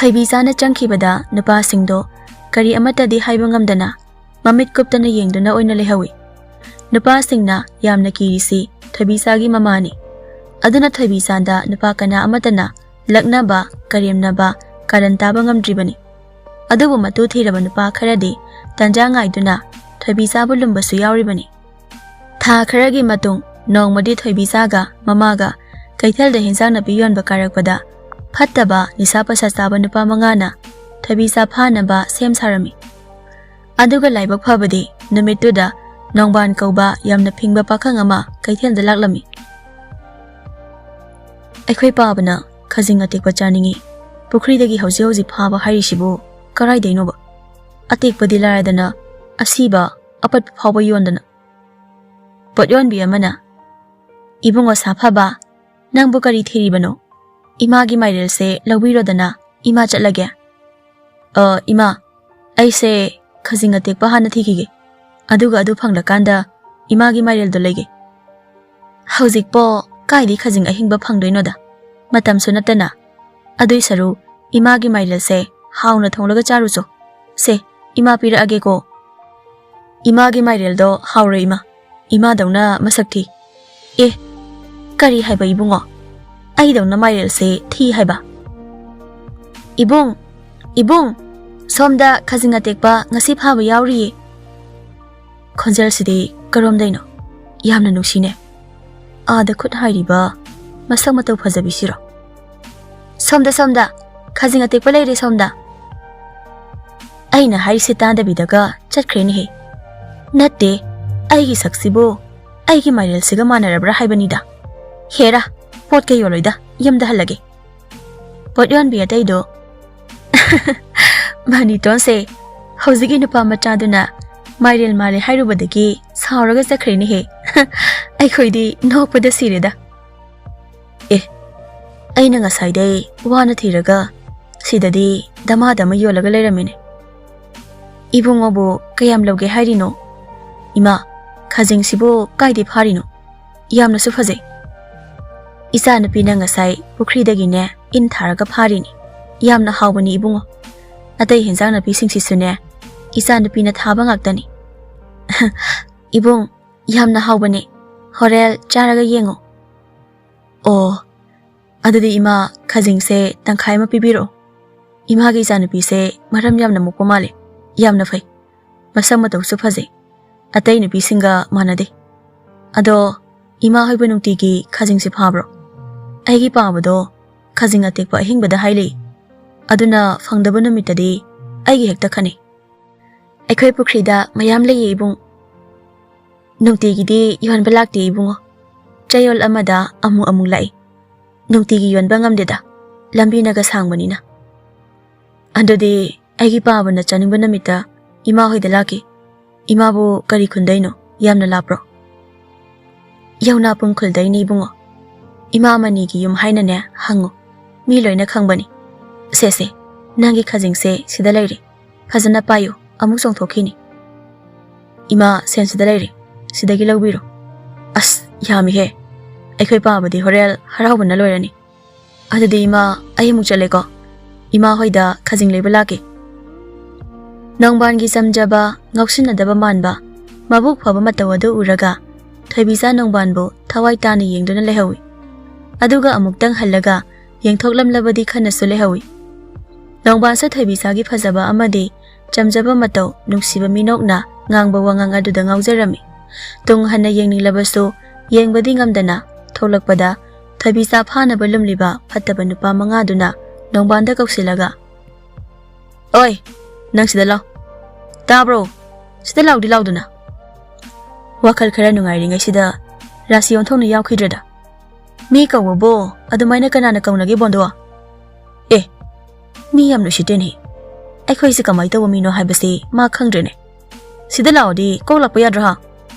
ꯊꯣꯏꯕꯤꯆꯥꯅ ꯆꯪꯈꯤꯕꯗ ꯅꯨꯄꯥꯁꯤꯡꯗꯣ ꯀꯔꯤ ꯑꯃꯠꯇꯗꯤ ꯍꯥꯏꯕ ꯉꯝꯗꯅ ꯃꯃꯤꯠ ꯀꯨꯞꯇꯅ ꯌꯦꯡꯗꯨꯅ ꯑꯣꯏꯅ ꯂꯩꯍꯧꯏ꯫ ꯅꯨꯄꯥꯁꯤꯡꯅ ꯌꯥꯝꯅ ꯀꯤꯔꯤꯁꯤ ꯊꯣꯏꯕꯤꯆꯥꯒꯤ ꯃꯃꯥꯅꯤ꯫ ꯑꯗꯨꯅ ꯊꯣꯏꯕꯤꯆꯥꯗ ꯅꯨꯄꯥ ꯀꯅꯥ ꯑꯃꯠꯇꯅ ꯂꯛꯅꯕ, ꯀꯔꯦꯝꯅꯕ, ꯀꯥꯔꯟ ꯇꯥꯕ ꯉꯝꯗ꯭ꯔꯤꯕꯅꯤ꯫ ꯑꯗꯨꯕꯨ ꯃꯇꯨ ꯊꯤꯔꯕ ꯅꯨꯄꯥ ꯈꯔꯗꯤ ꯇꯟꯖꯥ ꯉꯥꯏꯗꯨꯅ ꯊꯣꯏꯕꯤꯆꯥꯕꯨ ꯂꯨꯝꯕꯁꯨ ꯌꯥꯎꯔꯤꯕꯅꯤ꯫ ꯊꯥ ꯈꯔꯒꯤ ꯃꯇꯨꯡ ꯅꯣꯡꯃꯗꯤ ꯊꯣꯏꯕꯤꯆꯥꯒ ꯃꯃꯥꯒ ꯀꯩꯊꯦꯜꯗ ꯍꯦꯟꯖꯥꯡ ꯅꯥꯄꯤ ꯌꯣꯟꯕ ꯀꯥꯔꯛꯄꯗ ꯐꯠꯇꯕ ꯅꯤꯁꯥ ꯄꯩꯁꯥ ꯆꯥꯕ ꯅꯨꯄꯥ ꯃꯉꯥꯅ ꯊꯣꯏꯕꯤꯆꯥ ꯐꯥꯅꯕ ꯁꯦꯝ ꯁꯥꯔꯝꯃꯤ꯫ ꯑꯗꯨꯒ ꯂꯥꯏꯕꯛ ꯐꯕꯗꯤ ꯅꯨꯃꯤꯠꯇꯨꯗ ꯅꯣꯡꯕꯥꯟ ꯀꯧꯕ ꯌꯥꯝꯅ ꯐꯤꯡꯕ ꯄꯥꯈꯪ ꯑꯃ ꯀꯩꯊꯦꯜꯗ ꯂꯥꯛꯂꯝꯃꯤ꯫ "ꯑꯩꯈꯣꯏ ꯄꯥꯕꯅ ꯈꯖꯤꯡ ꯑꯇꯦꯛꯄ ꯆꯥꯅꯤꯡꯏ, ꯄꯨꯈ꯭ꯔꯤꯗꯒꯤ ꯍꯧꯖꯤꯛ ꯍꯧꯖꯤꯛ ꯐꯥꯕ ꯍꯥꯏꯔꯤꯁꯤꯕꯨ ꯀꯔꯥꯏꯗꯩꯅꯣꯕ? ꯑꯇꯦꯛꯄꯗꯤ ꯂꯥꯏꯔꯗꯅ ꯑꯁꯤꯕ ꯑꯄꯠꯄ ꯐꯥꯎꯕ ꯌꯣꯟꯗꯅ?" ꯄꯣꯠ ꯌꯣꯟꯕꯤ ꯑꯃꯅ, "ꯏꯕꯨꯡꯉꯣ ꯁꯥꯐꯕ, ꯅꯪꯕꯨ ꯀꯔꯤ ꯊꯤꯔꯤꯕꯅꯣ? ꯏꯃꯥꯒꯤ ꯃꯥꯏꯔꯦꯜꯁꯦ ꯂꯧꯕꯤꯔꯣꯗꯅ, ꯏꯃꯥ ꯆꯠꯂꯒꯦ꯫" "ꯑ, ꯏꯃꯥ, ꯑꯩꯁꯦ ꯈꯖꯤꯡ ꯑꯇꯦꯛꯄ ꯍꯥꯟꯅ ꯊꯤꯈꯤꯒꯦ, ꯑꯗꯨꯒ ꯑꯗꯨ ꯐꯪꯂꯀꯥꯟꯗ ꯏꯃꯥꯒꯤ ꯃꯥꯏꯔꯦꯜꯗꯣ ꯂꯩꯒꯦ꯫ ꯍꯧꯖꯤꯛꯄꯣ ꯀꯥꯏꯗꯤ ꯈꯖꯤꯡ ꯑꯍꯤꯡꯕ ꯐꯪꯗꯣꯏꯅꯣꯗ, ꯃꯇꯝꯁꯨ ꯅꯠꯇꯅ꯫ ꯑꯗꯨꯏ ꯁꯔꯨ ꯏꯃꯥꯒꯤ ꯃꯥꯏꯔꯦꯜꯁꯦ ꯍꯥꯎꯅ ꯊꯣꯡꯂꯒ ꯆꯥꯔꯨꯆꯣ꯫ ꯁꯦ, ꯏꯃꯥ ꯄꯤꯔꯛꯑꯒꯦꯀꯣ꯫" "ꯏꯃꯥꯒꯤ ꯃꯥꯏꯔꯦꯜꯗꯣ ꯍꯥꯎꯔꯣꯏ ꯏꯃꯥ, ꯏꯃꯥꯗꯧꯅ ꯃꯁꯛ ꯊꯤ꯫" "ꯑꯦ, ꯀꯔꯤ ꯍꯥꯏꯕ ꯏꯕꯨꯡꯉꯣ? ꯑꯩꯗꯧꯅ ꯃꯥꯏꯔꯦꯜꯁꯦ ꯊꯤ ꯍꯥꯏꯕ?" "ꯏꯕꯨꯡ, ꯏꯕꯨꯡ, ꯁꯣꯝꯗ ꯈꯖꯤꯡ ꯑꯇꯦꯛꯄ ꯉꯁꯤ ꯐꯥꯕ ꯌꯥꯎꯔꯤꯌꯦ꯫" ꯈꯣꯟꯖꯦꯜꯁꯤꯗꯤ ꯀꯔꯣꯝꯗꯩꯅꯣ? ꯌꯥꯝꯅ ꯅꯨꯡꯁꯤꯅꯦ꯫ ꯑꯥꯗ ꯈꯨꯠ ꯍꯥꯏꯔꯤꯕ ꯃꯁꯛ ꯃꯇꯧ ꯐꯖꯕꯤꯁꯤꯔꯣ? "ꯁꯣꯝꯗ, ꯁꯣꯝꯗ, ꯈꯖꯤꯡ ꯑꯇꯦꯛꯄ ꯂꯩꯔꯦ ꯁꯣꯝꯗ꯫" ꯑꯩꯅ ꯍꯥꯏꯔꯤꯁꯦ ꯇꯥꯗꯕꯤꯗꯒ ꯆꯠꯈ꯭ꯔꯦꯅꯦꯍꯦ꯫ ꯅꯠꯇꯦ, ꯑꯩꯒꯤ ꯁꯛꯁꯤꯕꯨ ꯑꯩꯒꯤ ꯃꯥꯏꯔꯦꯜꯁꯤꯒ ꯃꯥꯟꯅꯔꯕ꯭ꯔꯥ ꯍꯥꯏꯕꯅꯤꯗ꯫ ꯍꯦꯔꯥ, ꯄꯣꯠꯀ ꯌꯣꯜꯂꯣꯏꯗ, ꯌꯨꯝꯗ ꯍꯜꯂꯒꯦ꯫ ꯄꯣꯠ ꯌꯣꯟꯕꯤ ꯑꯇꯩꯗꯣ, "ꯃꯅꯤꯇꯣꯟꯁꯦ, ꯍꯧꯖꯤꯛꯀꯤ ꯅꯨꯄꯥ ꯃꯆꯥꯗꯨꯅ ꯃꯥꯏꯔꯦꯜ ꯃꯥꯜꯂꯦ ꯍꯥꯏꯔꯨꯕꯗꯒꯤ ꯁꯥꯎꯔꯒ ꯆꯠꯈ꯭ꯔꯦꯅꯦꯍꯦ꯫ ꯑꯩꯈꯣꯏꯗꯤ ꯅꯣꯛꯄꯗ ꯁꯤꯔꯦꯗ꯫" "ꯑꯦ, ꯑꯩꯅ ꯉꯁꯥꯏꯗꯩ ꯋꯥꯅ ꯊꯤꯔꯒ ꯁꯤꯗꯗꯤ ꯗꯃꯥꯗꯃ ꯌꯣꯜꯂꯒ ꯂꯩꯔꯝꯃꯤꯅꯦ꯫ ꯏꯕꯨꯡꯉꯣꯕꯨ ꯀꯌꯥꯝ ꯂꯧꯒꯦ ꯍꯥꯏꯔꯤꯅꯣ? ꯏꯃꯥ, ꯈꯖꯤꯡꯁꯤꯕꯨ ꯀꯥꯏꯗꯩ ꯐꯥꯔꯤꯅꯣ? ꯌꯥꯝꯅꯁꯨ ꯐꯖꯩ꯫" "ꯏꯆꯥꯅꯨꯄꯤꯅ ꯉꯁꯥꯏ ꯄꯨꯈ꯭ꯔꯤꯗꯒꯤꯅꯦ ꯏꯟ ꯊꯥꯔꯒ ꯐꯥꯔꯤꯅꯤ꯫ ꯌꯥꯝꯅ ꯍꯥꯎꯕꯅꯤ ꯏꯕꯨꯡꯉꯣ꯫ ꯑꯇꯩ ꯍꯦꯟꯖꯥꯡ ꯅꯥꯄꯤꯁꯤꯡꯁꯤꯁꯨꯅꯦ, ꯏꯆꯥ ꯅꯨꯄꯤꯅ ꯊꯥꯕ ꯉꯥꯛꯇꯅꯤ꯫ ꯏꯕꯨꯡ, ꯌꯥꯝꯅ ꯍꯥꯎꯕꯅꯦ꯫ ꯍꯣꯔꯦꯟ ꯆꯥꯔꯒ ꯌꯦꯡꯉꯣ꯫ ꯑꯣ, ꯑꯗꯨꯗꯤ ꯏꯃꯥ, ꯈꯖꯤꯡꯁꯦ ꯇꯪꯈꯥꯏ ꯑꯃ ꯄꯤꯕꯤꯔꯛꯑꯣ꯫ ꯏꯃꯥꯒꯤ ꯏꯆꯥꯅꯨꯄꯤꯁꯦ ꯃꯔꯝ ꯌꯥꯝꯅ ꯃꯣꯛꯄ ꯃꯥꯜꯂꯦ꯫ ꯌꯥꯝꯅ ꯐꯩ꯫ ꯃꯁꯛ ꯃꯇꯧꯁꯨ ꯐꯖꯩ꯫ ꯑꯇꯩ ꯅꯨꯄꯤꯁꯤꯡꯒ ꯃꯥꯟꯅꯗꯦ꯫ ꯑꯗꯣ ꯏꯃꯥ ꯍꯣꯏꯕꯨ ꯅꯨꯡꯇꯤꯒꯤ ꯈꯖꯤꯡꯁꯦ ꯐꯥꯕ꯭ꯔꯣ? ꯑꯩꯒꯤ ꯄꯥꯕꯗꯣ ꯈꯖꯤꯡ ꯑꯇꯦꯛꯄ ꯑꯍꯤꯡꯕꯗ ꯍꯥꯏ ꯂꯩ꯫ ꯑꯗꯨꯅ ꯐꯪꯗꯕ ꯅꯨꯃꯤꯠꯇꯗꯤ ꯑꯩꯒꯤ ꯍꯦꯛꯇ ꯈꯟꯅꯩ꯫ ꯑꯩꯈꯣꯏ ꯄꯨꯈ꯭ꯔꯤꯗ ꯃꯌꯥꯝ ꯂꯩꯌꯦ ꯏꯕꯨꯡ꯫ ꯅꯨꯡꯇꯤꯒꯤꯗꯤ ꯌꯣꯟꯕ ꯂꯥꯛꯇꯦ ꯏꯕꯨꯡꯉꯣ꯫ ꯆꯌꯣꯜ ꯑꯃꯗ ꯑꯃꯨꯛ ꯑꯃꯨꯛ ꯂꯥꯛꯏ꯫ ꯅꯨꯡꯇꯤꯒꯤ ꯌꯣꯟꯕ ꯉꯝꯗꯦꯗ, ꯂꯝꯕꯤꯅꯒ ꯁꯥꯡꯕꯅꯤꯅ꯫ ꯑꯗꯨꯗꯤ ꯑꯩꯒꯤ ꯄꯥꯕꯅ ꯆꯥꯅꯤꯡꯕ ꯅꯨꯃꯤꯠꯇ ꯏꯃꯥ ꯍꯣꯏꯗ ꯂꯥꯛꯀꯦ꯫ ꯏꯃꯥꯕꯨ ꯀꯔꯤ ꯈꯨꯟꯗꯩꯅꯣ? ꯌꯥꯝꯅ ꯂꯥꯞꯄ꯭ꯔꯣ? ꯌꯧꯅꯥꯄꯨꯝ ꯈꯨꯜꯗꯩꯅꯦ ꯏꯕꯨꯡꯉꯣ꯫ ꯏꯃꯥ ꯃꯅꯤꯒꯤ ꯌꯨꯝ ꯍꯥꯏꯅꯅꯦ ꯍꯪꯉꯨ꯫ ꯃꯤ ꯂꯣꯏꯅ ꯈꯪꯕꯅꯤ꯫ ꯁꯦ ꯁꯦ, ꯅꯪꯒꯤ ꯈꯖꯤꯡꯁꯦ ꯁꯤꯗ ꯂꯩꯔꯦ꯫ ꯐꯖꯅ ꯄꯥꯏꯌꯨ, ꯑꯃꯨꯛ ꯆꯣꯡꯊꯣꯛꯈꯤꯅꯤ꯫ ꯏꯃꯥ, ꯁꯦꯟ ꯁꯤꯗ ꯂꯩꯔꯦ꯫ ꯁꯤꯗꯒꯤ ꯂꯧꯕꯤꯔꯣ꯫ ꯑꯁ, ꯌꯥꯝꯃꯤꯍꯦ꯫ ꯑꯩꯈꯣꯏ ꯄꯥꯕꯗꯤ ꯍꯣꯔꯦꯟ ꯍꯔꯥꯎꯕꯅ ꯂꯣꯏꯔꯅꯤ꯫ ꯑꯗꯨꯗꯤ ꯏꯃꯥ, ꯑꯩ ꯑꯃꯨꯛ ꯆꯠꯂꯦꯀꯣ꯫ ꯏꯃꯥ ꯍꯣꯏꯗ ꯈꯖꯤꯡ ꯂꯩꯕ ꯂꯥꯛꯀꯦ꯫ ꯅꯣꯡꯕꯥꯟꯒꯤ ꯆꯝꯖꯕ, ꯉꯥꯎꯁꯤꯟꯅꯗꯕ ꯃꯥꯟꯕ, ꯃꯕꯨꯛ ꯐꯕ ꯃꯇꯧ ꯑꯗꯨ ꯎꯔꯒ ꯊꯣꯏꯕꯤꯆꯥ ꯅꯣꯡꯕꯥꯟꯕꯨ ꯊꯋꯥꯏ ꯇꯥꯅ ꯌꯦꯡꯗꯨꯅ ꯂꯩꯍꯧꯏ꯫ ꯑꯗꯨꯒ ꯑꯃꯨꯛꯇꯪ ꯍꯜꯂꯒ ꯌꯦꯡꯊꯣꯛꯂꯝꯂꯕꯗꯤ ꯈꯟꯅꯁꯨ ꯂꯩꯍꯧꯏ꯫ ꯅꯣꯡꯕꯥꯟꯁꯨ ꯊꯣꯏꯕꯤꯆꯥꯒꯤ ꯐꯖꯕ ꯑꯃꯗꯤ ꯆꯝꯖꯕ ꯃꯇꯧ, ꯅꯨꯡꯁꯤꯕ ꯃꯤꯅꯣꯛꯅ ꯉꯥꯡꯕ ꯋꯥꯉꯥꯡ ꯑꯗꯨꯗ ꯉꯥꯎꯖꯔꯝꯃꯤ꯫ ꯇꯨꯡ ꯍꯟꯅ ꯌꯦꯡꯅꯤꯡꯂꯕꯁꯨ ꯌꯦꯡꯕꯗꯤ ꯉꯝꯗꯅ ꯊꯣꯛꯂꯛꯄꯗ ꯊꯣꯏꯕꯤꯆꯥ ꯐꯥꯅꯕ ꯂꯨꯝꯂꯤꯕ ꯐꯠꯇꯕ ꯅꯨꯄꯥ ꯃꯉꯥꯗꯨꯅ ꯅꯣꯡꯕꯥꯟꯗ ꯀꯧꯁꯤꯜꯂꯒ, "ꯑꯣꯏ, ꯅꯪ ꯁꯤꯗ ꯂꯥꯎ꯫ ꯇꯥꯕ꯭ꯔꯣ? ꯁꯤꯗ ꯂꯥꯎꯗꯤ ꯂꯥꯎꯗꯅ꯫" ꯋꯥꯈꯜ ꯈꯔ ꯅꯨꯡꯉꯥꯏꯔꯤꯉꯩꯁꯤꯗ ꯔꯥꯁꯤ ꯑꯣꯟꯊꯣꯛꯅ ꯌꯥꯎꯈꯤꯗ꯭ꯔꯗ꯫ ꯃꯤ ꯀꯧꯕꯕꯨ ꯑꯗꯨꯃꯥꯏꯅ ꯀꯅꯥꯅ ꯀꯧꯅꯒꯦ ꯕꯣꯟꯗꯣ? ꯑꯦ, ꯃꯤ ꯌꯥꯝꯅ ꯎꯁꯤꯠꯇꯦꯅꯦ꯫ ꯑꯩꯈꯣꯏꯁꯦ ꯀꯃꯥꯏ ꯇꯧꯕ ꯃꯤꯅꯣ ꯍꯥꯏꯕꯁꯤ ꯃꯥ ꯈꯪꯗ꯭ꯔꯦꯅꯦ꯫ ꯁꯤꯗ ꯂꯥꯛꯑꯣꯗꯤ ꯀꯣꯛ ꯂꯥꯛꯄ ꯌꯥꯗ꯭ꯔꯣ ꯍꯥ?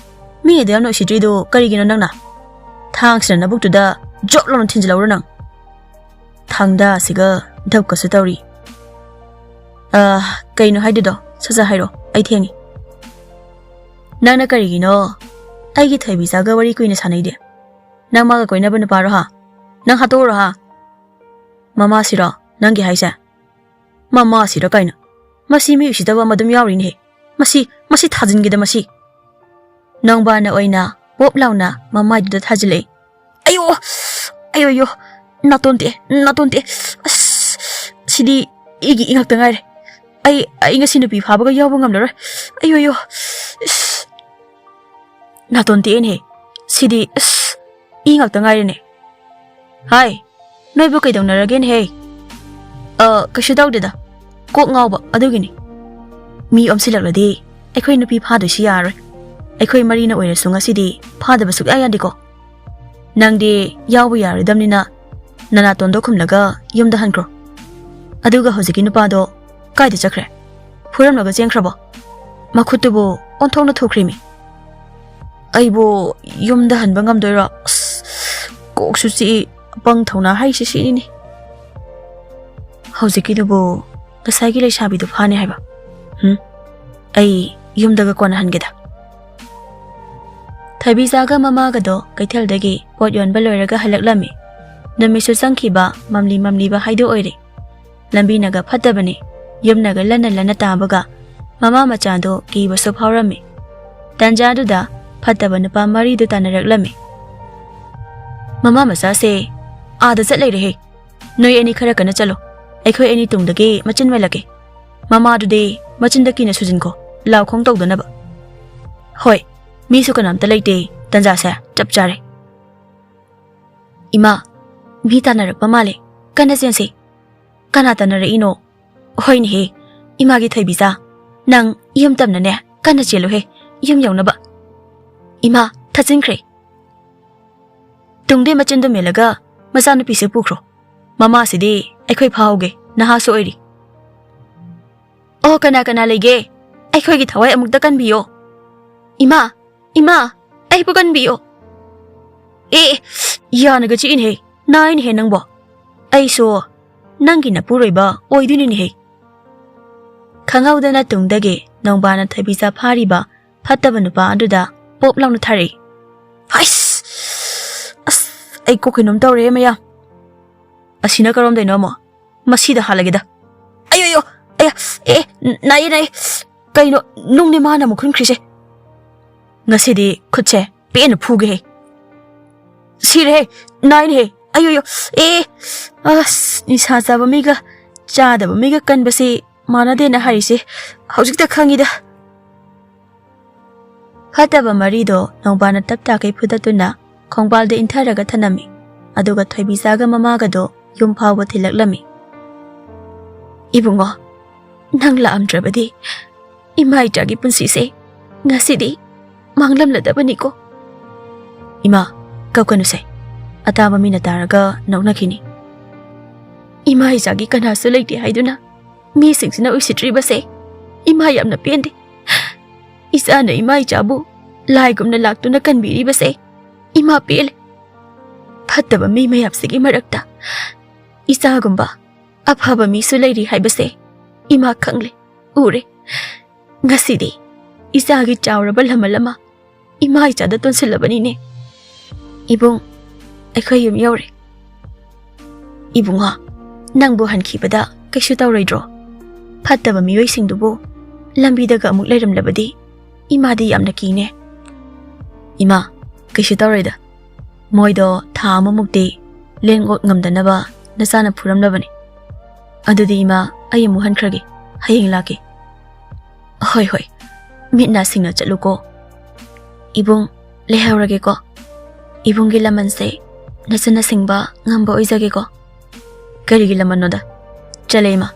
ꯃꯤ ꯑꯗꯨ ꯌꯥꯝꯅ ꯎꯁꯤꯠꯇ꯭ꯔꯤꯗꯨ ꯀꯔꯤꯒꯤꯅꯣ ꯅꯪꯅ? ꯊꯥꯡꯁꯤꯅ ꯅꯕꯨꯛꯇꯨꯗ ꯖꯣꯞ ꯂꯥꯎꯅ ꯊꯤꯟꯖꯤꯜꯍꯧꯔꯣ ꯅꯪ꯫ ꯊꯥꯡꯗꯥ ꯑꯁꯤꯒ ꯙꯞꯀꯁꯨ ꯇꯧꯔꯤ꯫ ꯑ, ꯀꯩꯅꯣ ꯍꯥꯏꯗꯨꯗꯣ? ꯁꯠ ꯁꯠ ꯍꯥꯏꯔꯣ, ꯑꯩ ꯊꯦꯡꯉꯦ꯫ ꯅꯪꯅ ꯀꯔꯤꯒꯤꯅꯣ ꯑꯩꯒꯤ ꯊꯣꯏꯕꯤꯆꯥꯒ ꯋꯥꯔꯤ ꯀꯨꯏꯅ ꯁꯥꯟꯅꯩꯗꯤ? ꯅꯪ ꯃꯥꯒ ꯀꯣꯏꯅꯕ ꯅꯨꯄꯥꯔꯣ ꯍꯥ? ꯅꯪ ꯍꯥꯠꯇꯣꯛꯎꯔꯣ ꯍꯥ? ꯃꯃꯥꯁꯤꯔꯣ? ꯅꯪꯒꯤ ꯍꯥꯏꯁꯦ? ꯃꯃꯥꯁꯤꯔ ꯀꯩꯅꯣ? ꯃꯁꯤ ꯃꯤ ꯎꯁꯤꯠꯇꯕ ꯑꯃ ꯑꯗꯨꯝ ꯌꯥꯎꯔꯤꯅꯦꯍꯦ꯫ ꯃꯁꯤ, ꯃꯁꯤ ꯊꯥꯖꯤꯟꯒꯦꯗ ꯃꯁꯤ꯫ ꯅꯣꯡꯕꯥꯅ ꯑꯣꯏꯅ ꯄꯣꯞ ꯂꯥꯎꯅ ꯃꯃꯥꯏꯗꯨꯗ ꯊꯥꯖꯤꯜꯂꯛꯏ꯫ "ꯑꯌꯣ! ꯑꯌꯣ, ꯑꯌꯣ! ꯅꯥꯇꯣꯟ ꯇꯦꯛꯑꯦ, ꯅꯥꯇꯣꯟ ꯇꯦꯛꯑꯦ! ꯑꯁ! ꯁꯤꯗꯤ ꯑꯩꯒꯤ ꯏꯉꯥꯛꯇ ꯉꯥꯏꯔꯦ꯫ ꯑꯩ, ꯑꯩ ꯉꯁꯤ ꯅꯨꯄꯤ ꯐꯥꯕꯒ ꯌꯥꯎꯕ ꯉꯝꯂꯔꯣꯏ꯫ ꯑꯌꯣ, ꯑꯌꯣ! ꯏꯁ! ꯅꯥꯇꯣꯟ ꯇꯦꯛꯑꯦꯅꯦꯍꯦ꯫ ꯁꯤꯗꯤ, ꯑꯁ! ꯏ ꯉꯥꯛꯇ ꯉꯥꯏꯔꯦꯅꯦ꯫ ꯍꯥꯏ, ꯅꯣꯏꯕꯨ ꯀꯩꯗꯧꯅꯔꯒꯦꯅꯦꯍꯦ?" "ꯑ, ꯀꯩꯁꯨ ꯇꯧꯗꯦꯗ꯫ ꯀꯣꯛ ꯉꯥꯎꯕ ꯑꯗꯨꯒꯤꯅꯤ꯫ ꯃꯤ ꯑꯣꯟꯁꯤꯜꯂꯛꯂꯗꯤ ꯑꯩꯈꯣꯏ ꯅꯨꯄꯤ ꯐꯥꯗꯣꯏꯁꯤ ꯌꯥꯔꯔꯣꯏ꯫ ꯑꯩꯈꯣꯏ ꯃꯔꯤꯅ ꯑꯣꯏꯔꯁꯨ ꯉꯁꯤꯗꯤ ꯐꯥꯗꯕ ꯁꯨꯛꯌꯥ ꯌꯥꯗꯦꯀꯣ꯫ ꯅꯪꯗꯤ ꯌꯥꯎꯕ ꯌꯥꯔꯣꯏꯗꯕꯅꯤꯅ ꯅꯅꯥꯇꯣꯟꯗꯣ ꯈꯨꯝꯂꯒ ꯌꯨꯝꯗ ꯍꯟꯈ꯭ꯔꯣ꯫ ꯑꯗꯨꯒ ꯍꯧꯖꯤꯛꯀꯤ ꯅꯨꯄꯥꯗꯣ ꯀꯥꯏꯗ ꯆꯠꯈ꯭ꯔꯦ? ꯐꯨꯔꯝꯂꯒ ꯆꯦꯟꯈ꯭ꯔꯕꯣ? ꯃꯈꯨꯠꯇꯨꯕꯨ ꯑꯣꯟꯊꯣꯛꯅ ꯊꯨꯈ꯭ꯔꯦꯃꯤ꯫ ꯑꯩꯕꯨ ꯌꯨꯝꯗ ꯍꯟꯕ ꯉꯝꯗꯣꯏꯔꯣ? ꯑꯁ, ꯀꯣꯛꯁꯨ ꯆꯤꯛꯏ꯫ ꯑꯄꯪ ꯊꯧꯅꯥ ꯍꯥꯏꯁꯤ ꯁꯤꯅꯤꯅꯦ꯫ ꯍꯧꯖꯤꯛꯀꯤꯗꯨꯕꯨ ꯉꯁꯥꯏꯒꯤ ꯂꯩꯁꯥꯕꯤꯗꯨ ꯐꯥꯅꯤ ꯍꯥꯏꯕ? ꯍꯨꯝ? ꯑꯩ ꯌꯨꯝꯗꯒ ꯀꯣꯟꯅ ꯍꯟꯒꯦꯗ꯫" ꯊꯣꯏꯕꯤꯆꯥꯒ ꯃꯃꯥꯒꯗꯣ ꯀꯩꯊꯦꯜꯗꯒꯤ ꯄꯣꯠ ꯌꯣꯟꯕ ꯂꯣꯏꯔꯒ ꯍꯜꯂꯛꯂꯝꯃꯤ꯫ ꯅꯨꯃꯤꯠꯁꯨ ꯆꯪꯈꯤꯕ ꯃꯝꯂꯤ ꯃꯝꯂꯤꯕ ꯍꯥꯏꯗꯣ ꯑꯣꯏꯔꯦ꯫ ꯂꯝꯕꯤꯅꯒ ꯐꯠꯇꯕꯅꯤ꯫ ꯌꯨꯝꯅꯒ ꯂꯟꯅ ꯂꯟꯅ ꯇꯥꯕꯒ ꯃꯃꯥ ꯃꯆꯥꯗꯣ ꯀꯤꯕꯁꯨ ꯐꯥꯎꯔꯝꯃꯤ꯫ ꯇꯟꯖꯥꯗꯨꯗ ꯐꯠꯇꯕ ꯅꯨꯄꯥ ꯃꯔꯤꯗꯨ ꯇꯥꯟꯅꯔꯛꯂꯝꯃꯤ꯫ "ꯃꯃꯥ ꯃꯆꯥꯁꯦ ꯑꯥꯗ ꯆꯠ ꯂꯩꯔꯦꯍꯦ꯫ ꯅꯣꯏ ꯑꯅꯤ ꯈꯔ ꯀꯟꯅ ꯆꯠꯂꯣ꯫ ꯑꯩꯈꯣꯏ ꯑꯅꯤ ꯇꯨꯡꯗꯒꯤ ꯃꯆꯤꯟ ꯃꯦꯜꯂꯛꯀꯦ꯫ ꯃꯃꯥꯗꯨꯗꯤ ꯃꯆꯤꯟꯗ ꯀꯤꯅ ꯁꯨꯖꯤꯟꯈꯣ, ꯂꯥꯎ ꯈꯣꯡ ꯇꯧꯗꯅꯕ꯫" "ꯍꯣꯏ, ꯃꯤꯁꯨ ꯀꯅꯥꯝꯇ ꯂꯩꯇꯦ, ꯇꯟꯖꯥꯁꯦ ꯆꯞ ꯆꯥꯔꯦ꯫" "ꯏꯃꯥ, ꯃꯤ ꯇꯥꯟꯅꯔꯛꯄ ꯃꯥꯜꯂꯦ, ꯀꯟꯅ ꯆꯦꯟꯁꯦ꯫" "ꯀꯅꯥ ꯇꯥꯟꯅꯔꯛꯏꯅꯣ?" "ꯍꯣꯏꯅꯦꯍꯦ, ꯏꯃꯥꯒꯤ ꯊꯣꯏꯕꯤꯆꯥ, ꯅꯪ ꯌꯨꯝ ꯇꯝꯅꯅꯦ, ꯀꯟꯅ ꯆꯦꯜꯂꯨꯍꯦ, ꯌꯨꯝ ꯌꯧꯅꯕ꯫" "ꯏꯃꯥ, ꯊꯥꯖꯤꯟꯈ꯭ꯔꯦ꯫" "ꯇꯨꯡꯗꯤ ꯃꯆꯤꯟꯗꯨ ꯃꯦꯜꯂꯒ ꯃꯆꯥꯅꯨꯄꯤꯁꯦ ꯄꯨꯈ꯭ꯔꯣ꯫ ꯃꯃꯥꯁꯤꯗꯤ ꯑꯩꯈꯣꯏ ꯐꯥꯍꯧꯒꯦ, ꯅꯍꯥꯁꯨ ꯑꯣꯏꯔꯤ꯫" "ꯑꯣ, ꯀꯅꯥ ꯀꯅꯥ ꯂꯩꯒꯦ? ꯑꯩꯈꯣꯏꯒꯤ ꯊꯋꯥꯏ ꯑꯃꯨꯛꯇ ꯀꯟꯕꯤꯌꯣ꯫" "ꯏꯃꯥ, ꯏꯃꯥ, ꯑꯩꯕꯨ ꯀꯟꯕꯤꯌꯣ꯫" "ꯑꯦ, ꯑꯦ, ꯌꯥꯅꯒ ꯆꯤꯛꯏꯅꯦꯍꯦ, ꯅꯥꯏꯅꯦꯍꯦ ꯅꯪꯕꯣ꯫ ꯑꯩꯁꯨ ꯅꯪꯒꯤ ꯅꯄꯨꯔꯣꯏꯕ ꯑꯣꯏꯗꯣꯏꯅꯤꯅꯦꯍꯦ꯫" ꯈꯪꯍꯧꯗꯅ ꯇꯨꯡꯗꯒꯤ ꯅꯣꯡꯕꯥꯅ ꯊꯣꯏꯕꯤꯆꯥ ꯐꯥꯔꯤꯕ ꯐꯠꯇꯕ ꯅꯨꯄꯥ ꯑꯗꯨꯗ ꯄꯣꯞ ꯂꯥꯎꯅ ꯊꯥꯔꯛꯏ꯫ "ꯍꯩꯁ! ꯑꯁ, ꯑꯩ ꯀꯣꯛ ꯀꯩꯅꯣꯝ ꯇꯧꯔꯦ ꯃꯌꯥꯝ꯫ ꯑꯁꯤꯅ ꯀꯔꯣꯝꯗꯩꯅꯣ ꯑꯃꯨꯛ? ꯃꯁꯤꯗ ꯍꯥꯠꯂꯒꯦꯗ꯫ ꯑꯌꯣ, ꯑꯌꯣ, ꯑꯌꯥ, ꯑꯦ, ꯑꯦ, ꯅꯥꯏꯌꯦ, ꯅꯥꯏꯌꯦ꯫ ꯀꯩꯅꯣ, ꯅꯨꯡꯅꯦ ꯃꯥꯅ ꯑꯃꯨꯛ ꯍꯨꯟꯈ꯭ꯔꯤꯁꯦ? ꯉꯁꯤꯗꯤ ꯈꯨꯠꯁꯦ ꯄꯦꯟꯅ ꯐꯨꯒꯦꯍꯦ꯫ ꯁꯤꯔꯦꯍꯦ, ꯅꯥꯏꯅꯦꯍꯦ꯫ ꯑꯌꯣ, ꯑꯌꯣ, ꯑꯦ, ꯑꯁ, ꯅꯤꯁꯥ ꯆꯥꯕ ꯃꯤꯒ ꯆꯥꯗꯕ ꯃꯤꯒ ꯀꯟꯕꯁꯤ ꯃꯥꯟꯅꯗꯦꯅ ꯍꯥꯏꯔꯤꯁꯦ ꯍꯧꯖꯤꯛꯇ ꯈꯪꯉꯤꯗ꯫ ꯐꯠꯇꯕ ꯃꯔꯤꯗꯣ ꯅꯣꯡꯕꯥꯟꯅ ꯇꯞ ꯇꯥꯈꯩ ꯐꯨꯗꯠꯇꯨꯅ ꯈꯣꯡꯕꯥꯜꯗ ꯏꯟꯊꯔꯒ ꯊꯅꯝꯃꯤ꯫ ꯑꯗꯨꯒ ꯊꯣꯏꯕꯤꯆꯥꯒ ꯃꯃꯥꯒꯗꯣ ꯌꯨꯝ ꯐꯥꯎꯕ ꯊꯤꯜꯂꯛꯂꯝꯃꯤ꯫ "ꯏꯕꯨꯡꯉꯣ, ꯅꯪ ꯂꯥꯛꯑꯝꯗ꯭ꯔꯕꯗꯤ ꯏꯃꯥ ꯏꯆꯥꯒꯤ ꯄꯨꯟꯁꯤꯁꯦ ꯉꯁꯤꯗꯤ ꯃꯥꯡꯂꯝꯂꯗꯕꯅꯤꯀꯣ꯫ ꯏꯃꯥ, ꯀꯞꯀꯅꯨꯁꯦ꯫ ꯑꯇꯥꯕ ꯃꯤꯅ ꯇꯥꯔꯒ ꯅꯣꯛꯅꯈꯤꯅꯤ꯫ ꯏꯃꯥ ꯏꯆꯥꯒꯤ ꯀꯅꯥꯁꯨ ꯂꯩꯇꯦ ꯍꯥꯏꯗꯨꯅ ꯃꯤꯁꯤꯡꯁꯤꯅ ꯎꯁꯤꯠꯇ꯭ꯔꯤꯕꯁꯦ ꯏꯃꯥ ꯌꯥꯝꯅ ꯄꯦꯟꯗꯦ꯫ ꯏꯆꯥꯅ ꯏꯃꯥ ꯏꯆꯥꯕꯨ ꯂꯥꯏꯒꯨꯝꯅ ꯂꯥꯛꯇꯨꯅ ꯀꯟꯕꯤꯔꯤꯕꯁꯦ ꯏꯃꯥ ꯄꯦꯜꯂꯦ꯫ ꯐꯠꯇꯕ ꯃꯤ ꯃꯌꯥꯝꯁꯤꯒꯤ ꯃꯔꯛꯇ ꯏꯆꯥꯒꯨꯝꯕ ꯑꯐꯕ ꯃꯤꯁꯨ ꯂꯩꯔꯤ ꯍꯥꯏꯕꯁꯦ ꯏꯃꯥ ꯈꯪꯂꯦ, ꯎꯔꯦ꯫ ꯉꯁꯤꯗꯤ ꯏꯆꯥꯒꯤ ꯆꯥꯎꯔꯕ ꯂꯃꯜ ꯑꯃ ꯏꯃꯥ ꯏꯆꯥꯗ ꯇꯣꯟꯁꯤꯜꯂꯕꯅꯤꯅꯦ꯫ ꯏꯕꯨꯡ, ꯑꯩꯈꯣꯏ ꯌꯨꯝ ꯌꯧꯔꯦ꯫ ꯏꯕꯨꯡꯉꯣ, ꯅꯪꯕꯨ ꯍꯟꯈꯤꯕꯗ ꯀꯩꯁꯨ ꯇꯧꯔꯣꯏꯗ꯭ꯔꯣ? ꯐꯠꯇꯕ ꯃꯤꯑꯣꯏꯁꯤꯡꯗꯨꯕꯨ ꯂꯝꯕꯤꯗꯒ ꯑꯃꯨꯛ ꯂꯩꯔꯝꯂꯕꯗꯤ ꯏꯃꯥꯗꯤ ꯌꯥꯝꯅ ꯀꯤꯅꯦ꯫" "ꯏꯃꯥ, ꯀꯩꯁꯨ ꯇꯧꯔꯣꯏꯗ꯫ ꯃꯣꯏꯗꯣ ꯊꯥ ꯑꯃꯃꯨꯛꯇꯤ ꯂꯦꯡ ꯑꯣꯠ ꯉꯝꯗꯅꯕ ꯅꯆꯥꯅ ꯐꯨꯔꯝꯂꯕꯅꯤ꯫ ꯑꯗꯨꯗꯤ ꯏꯃꯥ, ꯑꯩ ꯑꯃꯨꯛ ꯍꯟꯈ꯭ꯔꯒꯦ꯫ ꯍꯌꯦꯡ ꯂꯥꯛꯀꯦ꯫" "ꯍꯣꯏ, ꯍꯣꯏ꯫ ꯃꯤꯠ ꯅꯥ ꯁꯤꯡꯅ ꯆꯠꯂꯨꯀꯣ꯫" "ꯏꯕꯨꯡ, ꯂꯩꯍꯧꯔꯒꯦꯀꯣ꯫ ꯏꯕꯨꯡꯒꯤ ꯂꯃꯟꯁꯦ ꯅꯆꯟꯅ ꯁꯤꯡꯕ ꯉꯝꯕ ꯑꯣꯏꯖꯒꯦꯀꯣ꯫" "ꯀꯔꯤꯒꯤ ꯂꯃꯟꯅꯣꯗ? ꯆꯠꯂꯦ ꯏꯃꯥ꯫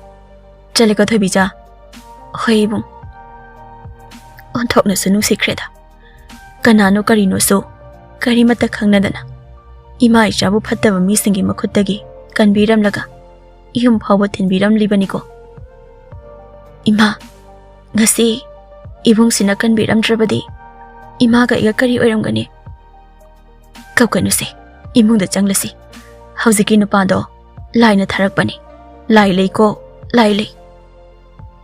ꯆꯠꯂꯦꯀꯣ ꯊꯣꯏꯕꯤꯆꯥ꯫" "ꯍꯣꯏ ꯏꯕꯨꯡ꯫" ꯑꯣꯟꯊꯣꯛꯅꯁꯨ ꯅꯨꯡꯁꯤꯈ꯭ꯔꯦꯗ꯫ ꯀꯅꯥꯅꯣ ꯀꯔꯤꯅꯣꯁꯨ ꯀꯔꯤꯃꯠꯇ ꯈꯪꯅꯗꯅ ꯏꯃꯥ ꯏꯆꯥꯕꯨ ꯐꯠꯇꯕ ꯃꯤꯁꯤꯡꯒꯤ ꯃꯈꯨꯠꯇꯒꯤ ꯀꯟꯕꯤꯔꯝꯂꯒ ꯌꯨꯝ ꯐꯥꯎꯕ ꯊꯤꯟꯕꯤꯔꯝꯂꯤꯕꯅꯤꯀꯣ꯫ ꯏꯃꯥ, ꯉꯁꯤ ꯏꯕꯨꯡꯁꯤꯅ ꯀꯟꯕꯤꯔꯝꯗ꯭ꯔꯕꯗꯤ ꯏꯃꯥꯒ ꯑꯩꯒ ꯀꯔꯤ ꯑꯣꯏꯔꯝꯒꯅꯤ? ꯀꯞꯀꯅꯨꯁꯦ, ꯏꯃꯨꯡꯗ ꯆꯪꯂꯁꯤ꯫ ꯍꯧꯖꯤꯛꯀꯤ ꯅꯨꯄꯥꯗꯣ ꯂꯥꯏꯅ ꯊꯥꯔꯛꯄꯅꯤ꯫ ꯂꯥꯏ ꯂꯩꯀꯣ, ꯂꯥꯏ ꯂꯩ꯫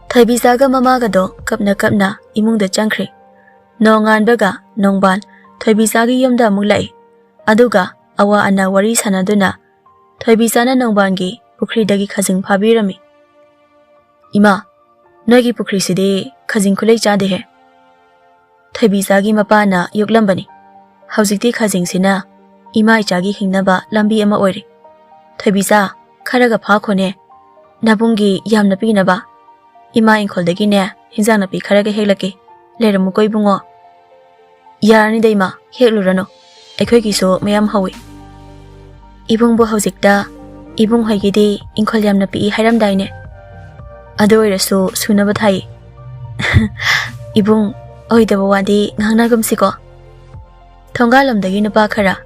ꯊꯣꯏꯕꯤꯆꯥꯒ ꯃꯃꯥꯒꯗꯣ ꯀꯞꯅ ꯀꯞꯅ ꯏꯃꯨꯡꯗ ꯆꯪꯈ꯭ꯔꯦ꯫ ꯅꯣꯡꯉꯥꯟꯕꯒ ꯅꯣꯡꯕꯥꯟ ꯊꯣꯏꯕꯤꯆꯥꯒꯤ ꯌꯨꯝꯗ ꯑꯃꯨꯛ ꯂꯥꯛꯏ꯫ ꯑꯗꯨꯒ ꯑꯋꯥ ꯑꯅꯥ ꯋꯥꯔꯤ ꯁꯥꯟꯅꯗꯨꯅ ꯊꯣꯏꯕꯤꯆꯥꯅ ꯅꯣꯡꯕꯥꯟꯒꯤ ꯄꯨꯈ꯭ꯔꯤꯗꯒꯤ ꯈꯥꯖꯤꯡ ꯐꯥꯕꯤꯔꯝꯃꯤ꯫ "ꯏꯃꯥ, ꯅꯣꯏꯒꯤ ꯄꯨꯈ꯭ꯔꯤꯁꯤꯗꯤ ꯈꯥꯖꯤꯡ ꯈꯨꯂꯩ ꯆꯥꯗꯦꯍꯦ꯫ ꯊꯣꯏꯕꯤꯆꯥꯒꯤ ꯃꯄꯥꯅ ꯌꯣꯛꯂꯝꯕꯅꯤ꯫ ꯍꯧꯖꯤꯛꯇꯤ ꯈꯥꯖꯤꯡꯁꯤꯅ ꯏꯃꯥ ꯏꯆꯥꯒꯤ ꯍꯤꯡꯅꯕ ꯂꯝꯕꯤ ꯑꯃ ꯑꯣꯏꯔꯦ꯫ ꯊꯣꯏꯕꯤꯆꯥ, ꯈꯔꯒ ꯐꯥꯈꯣꯅꯦ꯫ ꯅꯕꯨꯡꯒꯤ ꯌꯥꯝꯅ ꯄꯤꯅꯕ꯫ ꯏꯃꯥ ꯏꯪꯈꯣꯜꯗꯒꯤꯅꯦ ꯍꯤꯟꯖꯥꯡ ꯅꯥꯄꯤ ꯈꯔꯒ ꯍꯦꯛꯂꯛꯀꯦ꯫ ꯂꯩꯔꯝꯃꯨꯀꯣ ꯏꯕꯨꯡꯉꯣ꯫" "ꯌꯥꯔꯅꯤꯗ ꯏꯃꯥ, ꯍꯦꯛꯂꯨꯔꯅꯨ꯫ ꯑꯩꯈꯣꯏꯒꯤꯁꯨ ꯃꯌꯥꯝ ꯍꯧꯏ꯫" "ꯏꯕꯨꯡꯕꯨ ꯍꯧꯖꯤꯛꯇ ꯏꯕꯨꯡ ꯍꯣꯏꯒꯤꯗꯤ ꯏꯪꯈꯣꯜ ꯌꯥꯝꯅ ꯄꯤꯛꯏ ꯍꯥꯏꯔꯝꯗꯥꯏꯅꯦ? ꯑꯗꯨ ꯑꯣꯏꯔꯁꯨ ꯁꯨꯅꯕ ꯊꯥꯏ꯫" "ꯏꯕꯨꯡ, ꯑꯣꯏꯗꯕ ꯋꯥꯗꯤ ꯉꯥꯡꯅꯒꯨꯝꯁꯤꯀꯣ꯫" ꯊꯣꯡꯒꯥꯜꯂꯣꯝꯗꯒꯤ ꯅꯨꯄꯥ ꯈꯔ,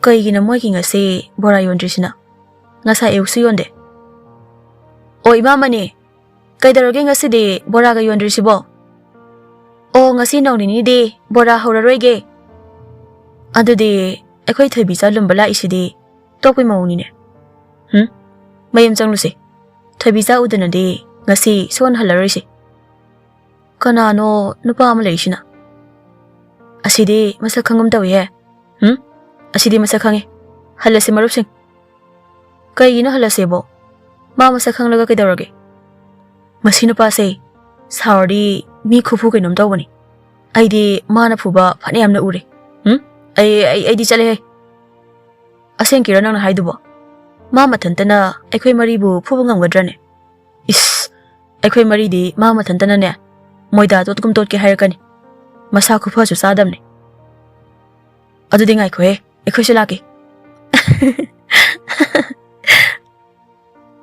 "ꯀꯩꯒꯤꯅꯣ ꯃꯣꯏꯒꯤ ꯉꯁꯤ ꯕꯣꯔꯥ ꯌꯣꯟꯗ꯭ꯔꯤꯁꯤꯅ? ꯉꯁꯥꯏ ꯑꯌꯨꯛꯁꯨ ꯌꯣꯟꯗꯦ꯫" "ꯑꯣ ꯏꯃꯥ ꯃꯅꯤ, ꯀꯩꯗꯧꯔꯒꯦ ꯉꯁꯤꯗꯤ ꯕꯣꯔꯥꯒ ꯌꯣꯟꯗ꯭ꯔꯤꯁꯤꯕꯣ?" "ꯑꯣ, ꯉꯁꯤ ꯅꯣꯡ ꯅꯤꯅꯤꯗꯤ ꯕꯣꯔꯥ ꯍꯧꯔꯔꯣꯏꯒꯦ꯫" "ꯑꯗꯨꯗꯤ ꯑꯩꯈꯣꯏ ꯊꯣꯏꯕꯤꯆꯥ ꯂꯨꯝꯕ ꯂꯥꯛꯏꯁꯤꯗꯤ ꯇꯣꯛꯄꯩ ꯃꯑꯣꯡꯅꯤꯅꯦ꯫ ꯍꯨꯝ? ꯃꯌꯨꯝ ꯆꯪꯂꯨꯁꯦ꯫ ꯊꯣꯏꯕꯤꯆꯥ ꯎꯗꯅꯗꯤ ꯉꯁꯤ ꯁꯣꯟ ꯍꯜꯂꯔꯣꯏꯁꯦ꯫" "ꯀꯅꯥꯅꯣ ꯅꯨꯄꯥ ꯑꯃ ꯂꯩꯁꯤꯅ? ꯑꯁꯤꯗꯤ ꯃꯁꯛ ꯈꯪꯒꯨꯝ ꯇꯧꯏꯍꯦ꯫ ꯍꯨꯝ? ꯑꯁꯤꯗꯤ ꯃꯁꯛ ꯈꯪꯉꯦ꯫ ꯍꯜꯂꯁꯤ ꯃꯔꯨꯞꯁꯤꯡ꯫" "ꯀꯩꯒꯤꯅꯣ ꯍꯜꯂꯁꯦꯕꯣ? ꯃꯥ ꯃꯁꯛ ꯈꯪꯂꯒ ꯀꯩꯗꯧꯔꯒꯦ? ꯃꯁꯤ ꯅꯨꯄꯥꯁꯦ ꯁꯥꯎꯔꯗꯤ ꯃꯤ ꯈꯨꯐꯨ ꯀꯩꯅꯣꯝ ꯇꯧꯕꯅꯤ꯫ ꯑꯩꯗꯤ ꯃꯥꯅ ꯐꯨꯕ ꯐꯅꯌꯥꯝꯅ ꯎꯔꯦ꯫ ꯍꯨꯝ? ꯑꯩ, ꯑꯩ, ꯑꯩꯗꯤ ꯆꯠꯂꯦꯍꯦ꯫" "ꯑꯁꯦꯡꯀꯤꯔꯣ ꯅꯪꯅ ꯍꯥꯏꯗꯨꯕꯣ? ꯃꯥ ꯃꯊꯟꯇꯅ ꯑꯩꯈꯣꯏ ꯃꯔꯤꯕꯨ ꯐꯨꯕ ꯉꯝꯒꯗ꯭ꯔꯅꯦ? ꯏꯁ, ꯑꯩꯈꯣꯏ ꯃꯔꯤꯗꯤ ꯃꯥ ꯃꯊꯟꯇꯅꯅꯦ ꯃꯣꯏꯗꯥ ꯇꯣꯠꯀꯨꯝ ꯇꯣꯠꯀꯦ ꯍꯥꯏꯔꯛꯀꯅꯤ꯫ ꯃꯁꯥ ꯈꯨꯐꯁꯨ ꯆꯥꯗꯕꯅꯦ꯫" "ꯑꯗꯨꯗꯤ ꯉꯥꯏꯈꯣꯍꯦ, ꯑꯩꯈꯣꯏꯁꯨ ꯂꯥꯛꯀꯦ꯫"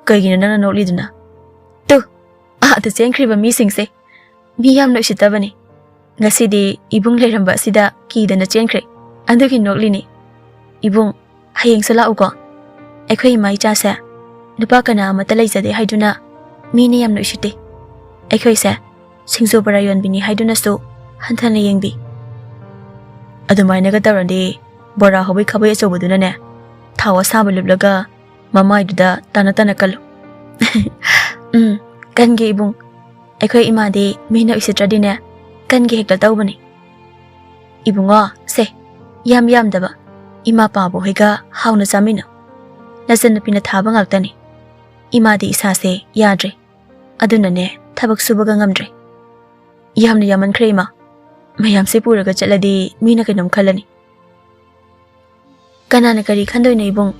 "ꯀꯩꯒꯤꯅꯣ ꯅꯪꯅ ꯅꯣꯛꯂꯤꯗꯨꯅ? ꯇꯨ, ꯑꯥꯗ ꯆꯦꯟꯈ꯭ꯔꯤꯕ ꯃꯤꯁꯤꯡꯁꯦ ꯃꯤ ꯌꯥꯝꯅ ꯎꯁꯤꯠꯇꯕꯅꯤ꯫ ꯉꯁꯤꯗꯤ ꯏꯕꯨꯡ ꯂꯩꯔꯝꯕ ꯑꯁꯤꯗ ꯀꯤꯗꯅ ꯆꯦꯟꯈ꯭ꯔꯦ꯫ ꯑꯗꯨꯒꯤ ꯅꯣꯛꯂꯤꯅꯤ꯫ ꯏꯕꯨꯡ, ꯍꯌꯦꯡꯁꯨ ꯂꯥꯛꯎꯀꯣ꯫ ꯑꯩꯈꯣꯏ ꯏꯃꯥ ꯏꯆꯥꯁꯦ ꯅꯨꯄꯥ ꯀꯅꯥ ꯑꯃꯠꯇ ꯂꯩꯖꯗꯦ ꯍꯥꯏꯗꯨꯅ ꯃꯤꯅ ꯌꯥꯝꯅ ꯎꯁꯤꯠꯇꯦ꯫ ꯑꯩꯈꯣꯏꯁꯦ ꯁꯤꯡꯖꯨ ꯕꯣꯔꯥ ꯌꯣꯟꯕꯤꯅꯤ ꯍꯥꯏꯗꯨꯅꯁꯨ ꯍꯟꯊꯅ ꯌꯦꯡꯕꯤ꯫" ꯑꯗꯨꯃꯥꯏꯅꯒ ꯇꯧꯔꯗꯤ ꯕꯣꯔꯥ ꯍꯧꯕꯩ ꯈꯥꯕꯩ ꯑꯆꯧꯕꯗꯨꯅꯅꯦ ꯊꯥꯎ ꯑꯁꯥꯕ ꯂꯨꯞꯂꯒ ꯃꯃꯥꯏꯗꯨꯗ ꯇꯥꯅ ꯇꯥꯅ ꯀꯜꯂꯨ꯫ "ꯎꯝ, ꯀꯟꯒꯦ ꯏꯕꯨꯡ꯫ ꯑꯩꯈꯣꯏ ꯏꯃꯥꯗꯤ ꯃꯤꯅ ꯎꯁꯤꯠꯇ꯭ꯔꯗꯤꯅꯦ ꯀꯟꯒꯦ ꯍꯦꯛꯇ ꯇꯧꯕꯅꯤ꯫" "ꯏꯕꯨꯡꯉꯣ, ꯁꯦ, ꯌꯥꯝ ꯌꯥꯝꯗꯕ, ꯏꯃꯥ ꯄꯥꯕ ꯍꯣꯏꯒ ꯍꯥꯎꯅ ꯆꯥꯃꯤꯟꯅꯧ꯫" ꯅꯆꯟꯅꯨꯄꯤꯅ ꯊꯥꯕ ꯉꯥꯛꯇꯅꯤ꯫ ꯏꯃꯥꯗꯤ ꯏꯁꯥꯁꯦ ꯌꯥꯗ꯭ꯔꯦ꯫ ꯑꯗꯨꯅꯅꯦ, ꯊꯕꯛ ꯁꯨꯕꯒ ꯉꯝꯗ꯭ꯔꯦ꯫ ꯌꯥꯝꯅ ꯌꯥꯝꯃꯟꯈ꯭ꯔꯦ ꯏꯃꯥ꯫ ꯃꯌꯥꯝꯁꯦ ꯄꯨꯔꯒ ꯆꯠꯂꯗꯤ ꯃꯤꯅ ꯀꯩꯅꯣꯝ ꯈꯜꯂꯅꯤ꯫ ꯀꯅꯥꯅ ꯀꯔꯤ ꯈꯟꯗꯣꯏꯅꯣ ꯏꯕꯨꯡ?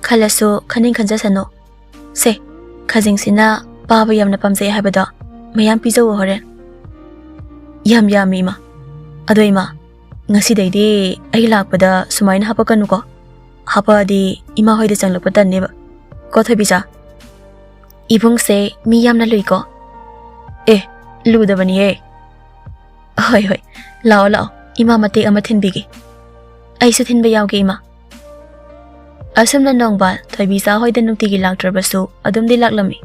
ꯈꯜꯂꯁꯨ ꯈꯟꯅꯤꯡ ꯈꯟꯖꯁꯅꯨ꯫ ꯁꯦ, ꯈꯖꯤꯡꯁꯤꯅ ꯄꯥꯕ ꯌꯥꯝꯅ ꯄꯥꯝꯖꯩ ꯍꯥꯏꯕꯗꯣ ꯃꯌꯥꯝ ꯄꯤꯖꯧ ꯍꯣꯔꯦꯟ꯫ ꯌꯥꯝ ꯌꯥꯝꯃꯤ ꯏꯃꯥ꯫ ꯑꯗꯣ ꯏꯃꯥ, ꯉꯁꯤꯗꯩꯗꯤ ꯑꯩ ꯂꯥꯛꯄꯗ ꯁꯨꯃꯥꯏꯅ ꯍꯥꯄꯛꯀꯅꯨꯀꯣ꯫ ꯍꯥꯄꯛꯑꯗꯤ ꯏꯃꯥ ꯍꯣꯏꯗ ꯆꯪꯂꯛꯄ ꯇꯟꯅꯦꯕ꯫ ꯀꯣ ꯊꯣꯏꯕꯤꯆꯥ? ꯏꯕꯨꯡꯁꯦ ꯃꯤ ꯌꯥꯝꯅ ꯂꯨꯏꯀꯣ꯫ ꯑꯦ, ꯂꯨꯗꯕꯅꯤꯍꯦ꯫ ꯍꯣꯏ ꯍꯣꯏ, ꯂꯥꯛꯑꯣ ꯂꯥꯛꯑꯣ, ꯏꯃꯥ ꯃꯇꯦꯛ ꯑꯃ ꯊꯤꯟꯕꯤꯒꯦ꯫ ꯑꯩꯁꯨ ꯊꯤꯟꯕ ꯌꯥꯎꯒꯦ ꯏꯃꯥ꯫ ꯑꯁꯨꯝꯅ ꯅꯣꯡꯕꯥꯟ ꯊꯣꯏꯕꯤꯆꯥ ꯍꯣꯏꯗ ꯅꯨꯡꯇꯤꯒꯤ ꯂꯥꯛꯇ꯭ꯔꯕꯁꯨ ꯑꯗꯨꯝꯗꯤ ꯂꯥꯛꯂꯝꯃꯤ꯫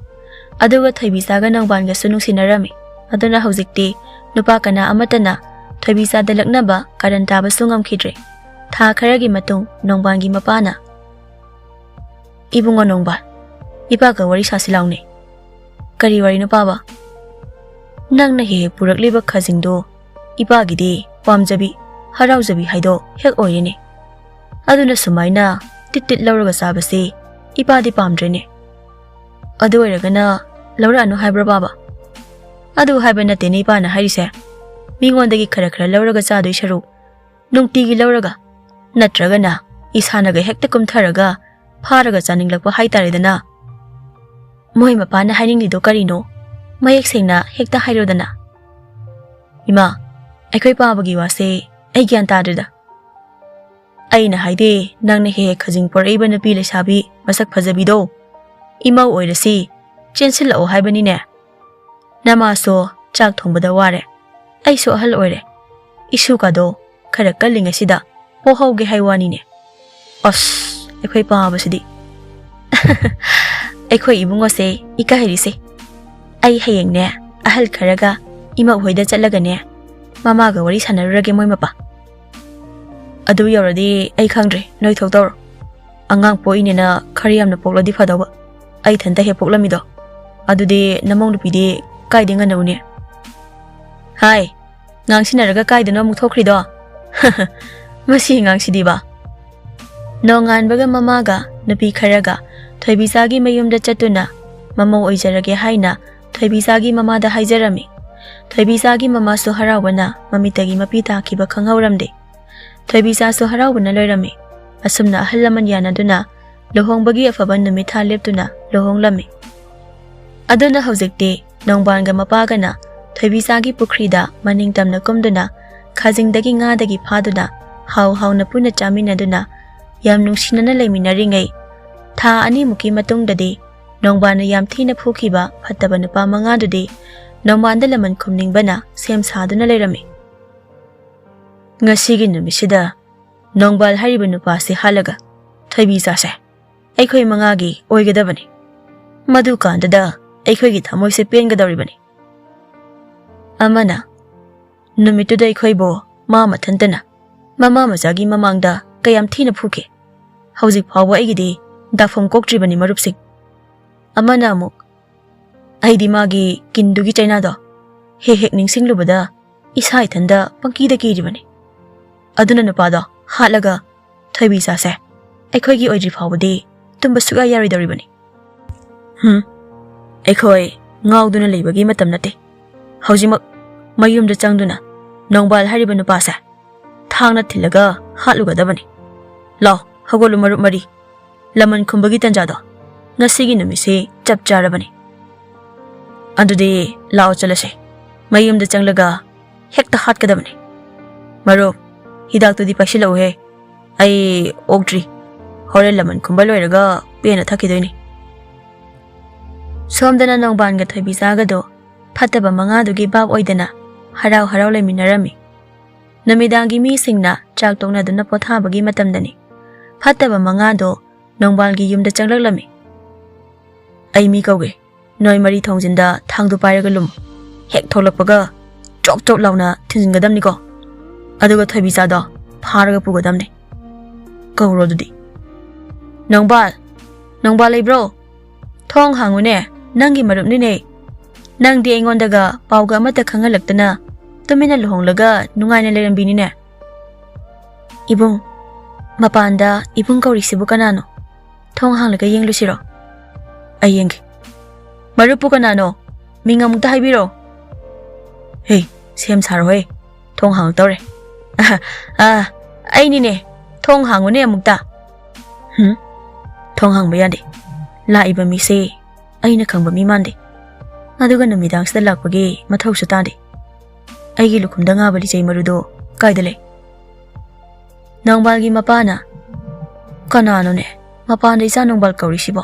ꯑꯗꯨꯒ ꯊꯣꯏꯕꯤꯆꯥꯒ ꯅꯣꯡꯕꯥꯟꯒꯁꯨ ꯅꯨꯡꯁꯤꯅꯔꯝꯃꯤ꯫ ꯑꯗꯨꯅ ꯍꯧꯖꯤꯛꯇꯤ ꯅꯨꯄꯥ ꯀꯅꯥ ꯑꯃꯠꯇꯅ ꯊꯣꯏꯕꯤꯆꯥꯗ ꯂꯛꯅꯕ ꯀꯥꯔꯟ ꯇꯥꯕꯁꯨ ꯉꯝꯈꯤꯗ꯭ꯔꯦ꯫ ꯊꯥ ꯈꯔꯒꯤ ꯃꯇꯨꯡ ꯅꯣꯡꯕꯥꯟꯒꯤ ꯃꯄꯥꯅ, "ꯏꯕꯨꯡꯉꯣ ꯅꯣꯡꯕꯥꯟ, ꯏꯄꯥꯒ ꯋꯥꯔꯤ ꯁꯥꯁꯤ ꯂꯥꯎꯅꯦ꯫" "ꯀꯔꯤ ꯋꯥꯔꯤꯅꯣ ꯄꯥꯕ?" "ꯅꯪꯅ ꯍꯦꯛ ꯍꯦꯛ ꯄꯨꯔꯛꯂꯤꯕ ꯈꯖꯤꯡꯗꯣ ꯏꯄꯥꯒꯤꯗꯤ ꯄꯥꯝꯖꯕꯤ, ꯍꯔꯥꯎꯖꯕꯤ ꯍꯥꯏꯗꯣ ꯍꯦꯛ ꯑꯣꯏꯔꯦꯅꯦ꯫ ꯑꯗꯨꯅ ꯁꯨꯃꯥꯏꯅ ꯇꯤꯠ ꯇꯤꯠ ꯂꯧꯔꯒ ꯆꯥꯕꯁꯤ ꯏꯄꯥꯗꯤ ꯄꯥꯝꯗ꯭ꯔꯦꯅꯦ꯫ ꯑꯗꯨ ꯑꯣꯏꯔꯒꯅ ꯂꯧꯔꯛꯑꯅꯨ ꯍꯥꯏꯕ꯭ꯔꯣ ꯄꯥꯕ?" "ꯑꯗꯨ ꯍꯥꯏꯕ ꯅꯠꯇꯦꯅꯦ ꯏꯄꯥꯅ ꯍꯥꯏꯔꯤꯁꯦ꯫ ꯃꯤꯉꯣꯟꯗꯒꯤ ꯈꯔ ꯈꯔ ꯂꯧꯔꯒ ꯆꯥꯗꯣꯏ ꯁꯔꯨꯛ ꯅꯨꯡꯇꯤꯒꯤ ꯂꯧꯔꯒ, ꯅꯠꯇ꯭ꯔꯒꯅ ꯏꯁꯥꯅꯒ ꯍꯦꯛꯇ ꯀꯨꯝꯊꯔꯒ ꯐꯥꯔꯒ ꯆꯥꯅꯤꯡꯂꯛꯄ ꯍꯥꯏꯇꯥꯔꯦꯗꯅ꯫" "ꯃꯣꯏ ꯃꯄꯥꯅ ꯍꯥꯏꯅꯤꯡꯂꯤꯗꯣ ꯀꯔꯤꯅꯣ? ꯃꯌꯦꯛ ꯁꯦꯡꯅ ꯍꯦꯛꯇ ꯍꯥꯏꯔꯣꯗꯅ꯫" "ꯏꯃꯥ, ꯑꯩꯈꯣꯏ ꯄꯥꯕꯒꯤ ꯋꯥꯁꯦ ꯑꯩ ꯒ꯭ꯌꯥꯟ ꯇꯥꯗ꯭ꯔꯦꯗ꯫ ꯑꯩꯅ ꯍꯥꯏꯗꯤ, ꯅꯪꯅ ꯍꯦꯛ ꯍꯦꯛ ꯈꯖꯤꯡ ꯄꯣꯔꯛꯏꯕ ꯅꯨꯄꯤ ꯂꯩꯁꯥꯕꯤ ꯃꯁꯛ ꯐꯖꯕꯤꯗꯣ, ꯏꯃꯧ ꯑꯣꯏꯔꯁꯤ, ꯆꯦꯟꯁꯤꯜꯂꯛꯑꯣ ꯍꯥꯏꯕꯅꯤꯅꯦ꯫ ꯅꯃꯥꯁꯨ ꯆꯥꯛ ꯊꯣꯡꯕꯗ ꯋꯥꯔꯦ, ꯑꯩꯁꯨ ꯑꯍꯜ ꯑꯣꯏꯔꯦ꯫ ꯏꯁꯨꯀꯥꯗꯣ ꯈꯔ ꯀꯜꯂꯤꯉꯩꯁꯤꯗ ꯄꯣꯛꯍꯧꯒꯦ ꯍꯥꯏ ꯋꯥꯅꯤꯅꯦ꯫" ꯑꯁ, ꯑꯩꯈꯣꯏ ꯄꯥꯕꯁꯤꯗꯤ꯫ "ꯑꯩꯈꯣꯏ ꯏꯕꯨꯡꯉꯣꯁꯦ ꯏꯀꯥꯏꯔꯤꯁꯦ꯫ ꯑꯩ ꯍꯌꯦꯡꯅꯦ, ꯑꯍꯜ ꯈꯔꯒ ꯏꯃꯧ ꯍꯣꯏꯗ ꯆꯠꯂꯒꯅꯦ, ꯃꯃꯥꯒ ꯋꯥꯔꯤ ꯁꯥꯟꯅꯔꯨꯔꯒꯦ ꯃꯣꯏ ꯃꯄꯥ꯫" "ꯑꯗꯨ ꯌꯧꯔꯗꯤ ꯑꯩ ꯈꯪꯗ꯭ꯔꯦ, ꯅꯣꯏ ꯊꯣꯛ ꯇꯧꯔꯣ꯫ ꯑꯉꯥꯡ ꯄꯣꯛꯏꯅꯦꯅ ꯈꯔ ꯌꯥꯝꯅ ꯄꯣꯛꯂꯗꯤ ꯐꯗꯧꯕ, ꯑꯩ ꯏꯊꯟꯇ ꯍꯦꯛ ꯄꯣꯛꯂꯝꯃꯤꯗꯣ꯫ ꯑꯗꯨꯗꯤ ꯅꯃꯧ ꯅꯨꯄꯤꯗꯤ ꯀꯥꯏꯗꯩ ꯉꯟꯅ ꯎꯅꯤ?" "ꯍꯥꯏ, ꯉꯥꯡꯁꯤꯟꯅꯔꯒ ꯀꯥꯏꯗꯅꯣ ꯑꯃꯨꯛ ꯊꯣꯛꯈ꯭ꯔꯤꯗꯣ?" "ꯃꯁꯤ ꯑꯉꯥꯡꯁꯤꯗꯤꯕ꯫" ꯅꯣꯡꯉꯥꯟꯕꯒ ꯃꯃꯥꯒ ꯅꯨꯄꯤ ꯈꯔꯒ ꯊꯣꯏꯕꯤꯆꯥꯒꯤ ꯃꯌꯨꯝꯗ ꯆꯠꯇꯨꯅ ꯃꯃꯧ ꯑꯣꯏꯖꯔꯒꯦ ꯍꯥꯏꯅ ꯊꯣꯏꯕꯤꯆꯥꯒꯤ ꯃꯃꯥꯗ ꯍꯥꯏꯖꯔꯝꯃꯤ꯫ ꯊꯣꯏꯕꯤꯆꯥꯒꯤ ꯃꯃꯥꯁꯨ ꯍꯔꯥꯎꯕꯅ ꯃꯃꯤꯠꯇꯒꯤ ꯃꯄꯤ ꯇꯥꯈꯤꯕ ꯈꯪꯍꯧꯔꯝꯗꯦ꯫ ꯊꯣꯏꯕꯤꯆꯥꯁꯨ ꯍꯔꯥꯎꯕꯅ ꯂꯣꯏꯔꯝꯃꯤ꯫ ꯑꯁꯨꯝꯅ ꯑꯍꯜ ꯂꯃꯟ ꯌꯥꯅꯗꯨꯅ ꯂꯨꯍꯣꯡꯕꯒꯤ ꯑꯐꯕ ꯅꯨꯃꯤꯠ ꯊꯥ ꯂꯦꯞꯇꯨꯅ ꯂꯨꯍꯣꯡꯂꯝꯃꯤ꯫ ꯑꯗꯨꯅ ꯍꯧꯖꯤꯛꯇꯤ ꯅꯣꯡꯕꯥꯟꯒ ꯃꯄꯥꯒꯅ ꯊꯣꯏꯕꯤꯆꯥꯒꯤ ꯄꯨꯈ꯭ꯔꯤꯗ ꯃꯅꯤꯡ ꯇꯝꯅ ꯀꯨꯝꯗꯨꯅ ꯈꯥꯖꯤꯡꯗꯒꯤ ꯉꯥꯗꯒꯤ ꯐꯥꯗꯨꯅ ꯍꯥꯎ ꯍꯥꯎꯅ ꯄꯨꯟꯅ ꯆꯥꯃꯤꯟꯅꯗꯨꯅ ꯌꯥꯝ ꯅꯨꯡꯁꯤꯅꯅ ꯂꯩꯃꯤꯟꯅꯔꯤꯉꯩ, ꯊꯥ ꯑꯅꯤꯃꯨꯛꯀꯤ ꯃꯇꯨꯡꯗꯗꯤ ꯅꯣꯡꯕꯥꯟꯅ ꯌꯥꯝ ꯊꯤꯅ ꯐꯨꯈꯤꯕ ꯐꯠꯇꯕ ꯅꯨꯄꯥ ꯃꯉꯥꯗꯨꯗꯤ ꯅꯣꯡꯕꯥꯟꯗ ꯂꯃꯟ ꯈꯨꯝꯅꯤꯡꯕꯅ ꯁꯦꯝ ꯁꯥꯗꯨꯅ ꯂꯩꯔꯝꯃꯤ꯫ ꯉꯁꯤꯒꯤ ꯅꯨꯃꯤꯠꯁꯤꯗ ꯅꯣꯡꯕꯥꯜ ꯍꯥꯏꯔꯤꯕ ꯅꯨꯄꯥꯁꯤ ꯍꯥꯠꯂꯒ ꯊꯣꯏꯕꯤꯆꯥꯁꯦ ꯑꯩꯈꯣꯏ ꯃꯉꯥꯒꯤ ꯑꯣꯏꯒꯗꯕꯅꯤ꯫ ꯃꯗꯨꯀꯥꯟꯗꯗ ꯑꯩꯈꯣꯏꯒꯤ ꯊꯃꯣꯏꯁꯦ ꯄꯦꯟꯒꯗꯧꯔꯤꯕꯅꯤ꯫ ꯑꯃꯅ, ꯅꯨꯃꯤꯠꯇꯨꯗ ꯑꯩꯈꯣꯏꯕꯨ ꯃꯥ ꯃꯊꯟꯇꯅ ꯃꯃꯥ ꯃꯆꯥꯒꯤ ꯃꯃꯥꯡꯗ ꯀꯌꯥꯝ ꯊꯤꯅ ꯐꯨꯈꯤ꯫ ꯍꯧꯖꯤꯛ ꯐꯥꯎꯕ ꯑꯩꯒꯤꯗꯤ ꯗꯥꯐꯝ ꯀꯣꯛꯇ꯭ꯔꯤꯕꯅꯤ ꯃꯔꯨꯞꯁꯤꯡ꯫ ꯑꯃꯅ ꯑꯃꯨꯛ, ꯑꯩꯗꯤ ꯃꯥꯒꯤ ꯀꯤꯟꯗꯨꯒꯤ ꯆꯩꯅꯥꯗꯣ ꯍꯦꯛ ꯍꯦꯛ ꯅꯤꯡꯁꯤꯡꯂꯨꯕꯗ ꯏꯁꯥ ꯏꯊꯟꯗ ꯄꯪꯀꯤꯗ ꯀꯤꯔꯤꯕꯅꯤ꯫ ꯑꯗꯨꯅ ꯅꯨꯄꯥꯗꯣ ꯍꯥꯠꯂꯒ ꯊꯣꯏꯕꯤꯆꯥꯁꯦ ꯑꯩꯈꯣꯏꯒꯤ ꯑꯣꯏꯗ꯭ꯔꯤ ꯐꯥꯎꯕꯗꯤ ꯇꯨꯝꯕ ꯁꯨꯛꯌꯥ ꯌꯥꯔꯣꯏꯗꯧꯔꯤꯕꯅꯤ꯫ ꯍꯨꯝ, ꯑꯩꯈꯣꯏ ꯉꯥꯎꯗꯨꯅ ꯂꯩꯕꯒꯤ ꯃꯇꯝ ꯅꯠꯇꯦ꯫ ꯍꯧꯖꯤꯛꯃꯛ ꯃꯌꯨꯝꯗ ꯆꯪꯗꯨꯅ ꯅꯣꯡꯕꯥꯜ ꯍꯥꯏꯔꯤꯕ ꯅꯨꯄꯥꯁꯦ ꯊꯥꯡꯅ ꯊꯤꯜꯂꯒ ꯍꯥꯠꯂꯨꯒꯗꯕꯅꯤ꯫ ꯂꯥꯎ, ꯍꯧꯒꯠꯂꯨ ꯃꯔꯨꯞ ꯃꯔꯤ꯫ ꯂꯃꯟ ꯈꯨꯝꯕꯒꯤ ꯇꯟꯖꯥꯗꯣ ꯉꯁꯤꯒꯤ ꯅꯨꯃꯤꯠꯁꯤ ꯆꯞ ꯆꯥꯔꯕꯅꯤ꯫ ꯑꯗꯨꯗꯤ ꯂꯥꯛꯑꯣ ꯆꯠꯂꯁꯦ꯫ ꯃꯌꯨꯝꯗ ꯆꯪꯂꯒ ꯍꯦꯛꯇ ꯍꯥꯠꯀꯗꯕꯅꯤ꯫ ꯃꯔꯨꯞ, ꯍꯤꯗꯥꯛꯇꯨꯗꯤ ꯄꯥꯏꯁꯤꯜꯂꯛꯎꯍꯦ꯫ ꯑꯩ ꯑꯣꯛꯇ꯭ꯔꯤ꯫ ꯍꯣꯔꯦꯟ ꯂꯃꯟ ꯈꯨꯝꯕ ꯂꯣꯏꯔꯒ ꯄꯦꯟꯅ ꯊꯛꯈꯤꯗꯣꯏꯅꯤ꯫ ꯁꯣꯝꯗꯅ ꯅꯣꯡꯕꯥꯟꯒ ꯊꯣꯏꯕꯤꯆꯥꯒꯗꯣ ꯐꯠꯇꯕ ꯃꯉꯥꯗꯨꯒꯤ ꯚꯥꯞ ꯑꯣꯏꯗꯅ ꯍꯔꯥꯎ ꯍꯔꯥꯎ ꯂꯩꯃꯤꯟꯅꯔꯝꯃꯤ꯫ ꯅꯨꯃꯤꯗꯥꯡꯒꯤ ꯃꯤꯁꯤꯡꯅ ꯆꯥꯛ ꯇꯣꯛꯅꯗꯨꯅ ꯄꯣꯊꯥꯕꯒꯤ ꯃꯇꯝꯗꯅꯤ꯫ ꯐꯠꯇꯕ ꯃꯉꯥꯗꯣ ꯅꯣꯡꯕꯥꯜꯒꯤ ꯌꯨꯝꯗ ꯆꯪꯂꯛꯂꯝꯃꯤ꯫ ꯑꯩ ꯃꯤ ꯀꯧꯒꯦ꯫ ꯅꯣꯏ ꯃꯔꯤ ꯊꯣꯡꯖꯤꯟꯗ ꯊꯥꯡꯗꯨ ꯄꯥꯏꯔꯒ ꯂꯨꯝꯃꯨ꯫ ꯍꯦꯛ ꯊꯣꯛꯂꯛꯄꯒ ꯆꯣꯞ ꯆꯣꯞ ꯂꯥꯎꯅ ꯊꯤꯟꯖꯤꯟꯒꯗꯕꯅꯤꯀꯣ꯫ ꯑꯗꯨꯒ ꯊꯣꯏꯕꯤꯆꯥꯗꯣ ꯐꯥꯔꯒ ꯄꯨꯒꯗꯕꯅꯤ꯫ ꯀꯧꯔꯣ ꯑꯗꯨꯗꯤ꯫ ꯅꯣꯡꯕꯥꯜ! ꯅꯣꯡꯕꯥꯜ ꯂꯩꯕ꯭ꯔꯣ? ꯊꯣꯡ ꯍꯥꯡꯉꯨꯅꯦ, ꯅꯪꯒꯤ ꯃꯔꯨꯞꯅꯤꯅꯦ꯫ ꯅꯪꯗꯤ ꯑꯩꯉꯣꯟꯗꯒ ꯄꯥꯎꯒ ꯑꯃꯠꯇ ꯈꯪꯍꯜꯂꯛꯇꯅ ꯇꯨꯃꯤꯟꯅ ꯂꯨꯍꯣꯡꯂꯒ ꯅꯨꯡꯉꯥꯏꯅ ꯂꯩꯔꯝꯕꯤꯅꯤꯅꯦ꯫ ꯏꯕꯨꯡ, ꯃꯄꯥꯟꯗ ꯏꯕꯨꯡ ꯀꯧꯔꯤꯁꯤꯕꯨ ꯀꯅꯥꯅꯣ? ꯊꯣꯡ ꯍꯥꯡꯂꯒ ꯌꯦꯡꯂꯨꯁꯤꯔꯣ? ꯑꯩ ꯌꯦꯡꯒꯦ꯫ ꯃꯔꯨꯞꯄꯨ ꯀꯅꯥꯅꯣ? ꯃꯤꯡ ꯑꯃꯨꯛꯇ ꯍꯥꯏꯕꯤꯔꯣ꯫ ꯍꯦ, ꯁꯦꯝ ꯁꯥꯔꯣꯍꯦ꯫ ꯊꯣꯡ ꯍꯥꯡꯉꯛꯇꯧꯔꯦ꯫ ꯑꯍ, ꯑꯥ, ꯑꯩꯅꯤꯅꯦ꯫ ꯊꯣꯡ ꯍꯥꯡꯉꯨꯅꯦ ꯑꯃꯨꯛꯇ꯫ ꯍꯨꯝ? ꯊꯣꯡ ꯍꯥꯡꯕ ꯌꯥꯗꯦ꯫ ꯂꯥꯛꯏꯕ ꯃꯤꯁꯦ ꯑꯩꯅ ꯈꯪꯕ ꯃꯤ ꯃꯥꯟꯗꯦ꯫ ꯑꯗꯨꯒ ꯅꯨꯃꯤꯗꯥꯡꯁꯤꯗ ꯂꯥꯛꯄꯒꯤ ꯃꯊꯧꯁꯨ ꯇꯥꯗꯦ꯫ ꯑꯩꯒꯤ ꯂꯨꯈꯨꯝꯗ ꯉꯥꯕ ꯂꯤꯆꯩ ꯃꯔꯨꯗꯣ ꯀꯥꯏꯗ ꯂꯩ? ꯅꯣꯡꯕꯥꯜꯒꯤ ꯃꯄꯥꯅ, "ꯀꯅꯥꯅꯣꯅꯦ ꯃꯄꯥꯟꯗ ꯏꯆꯥ ꯅꯣꯡꯕꯥꯜ ꯀꯧꯔꯤꯁꯤꯕꯣ?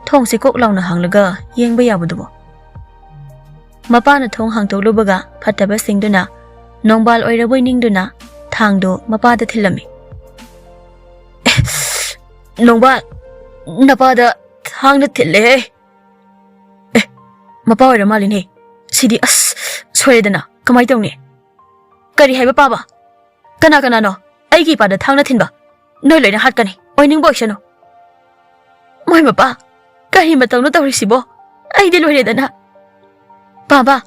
ꯊꯣꯡꯁꯤ ꯀꯣꯛ ꯂꯥꯎꯅ ꯍꯥꯡꯂꯒ ꯌꯦꯡꯕ ꯌꯥꯕꯗꯨꯕꯣ?" ꯃꯄꯥꯅ ꯊꯣꯡ ꯍꯥꯡꯗꯣꯛꯂꯨꯕꯒ ꯐꯠꯇꯕ ꯁꯤꯡꯗꯨꯅ ꯅꯣꯡꯕꯥꯜ ꯑꯣꯏꯔꯕꯣꯏ ꯅꯤꯡꯗꯨꯅ ꯊꯥꯡꯗꯣ ꯃꯄꯥꯗ ꯊꯤꯜꯂꯝꯃꯤ꯫ "ꯑꯦ, ꯅꯣꯡꯕꯥꯜ, ꯅꯄꯥꯗ ꯊꯥꯡꯅ ꯊꯤꯜꯂꯦꯍꯦ꯫ ꯑꯦ, ꯃꯄꯥ ꯑꯣꯏꯔ ꯃꯥꯜꯂꯤꯅꯦ꯫ ꯁꯤꯗꯤ ꯑꯁ, ꯁꯣꯏꯔꯦꯗꯅ꯫ ꯀꯃꯥꯏ ꯇꯧꯅꯤ? ꯀꯔꯤ ꯍꯥꯏꯕ ꯄꯥꯕ? ꯀꯅꯥ ꯀꯅꯥꯅꯣ ꯑꯩꯒꯤ ꯏꯄꯥꯗ ꯊꯥꯡꯅ ꯊꯤꯟꯕ? ꯅꯣꯏ ꯂꯣꯏꯅ ꯍꯥꯠꯀꯅꯤ꯫ ꯑꯣꯏꯅꯤꯡꯕ ꯑꯣꯏꯁꯅꯨ꯫ ꯃꯣꯏ ꯃꯄꯥ, ꯀꯔꯤ ꯃꯇꯧꯅꯣ ꯇꯧꯔꯤꯁꯤꯕꯣ? ꯑꯩꯗꯤ ꯂꯣꯏꯔꯦꯗꯅ꯫ ꯄꯥꯕ,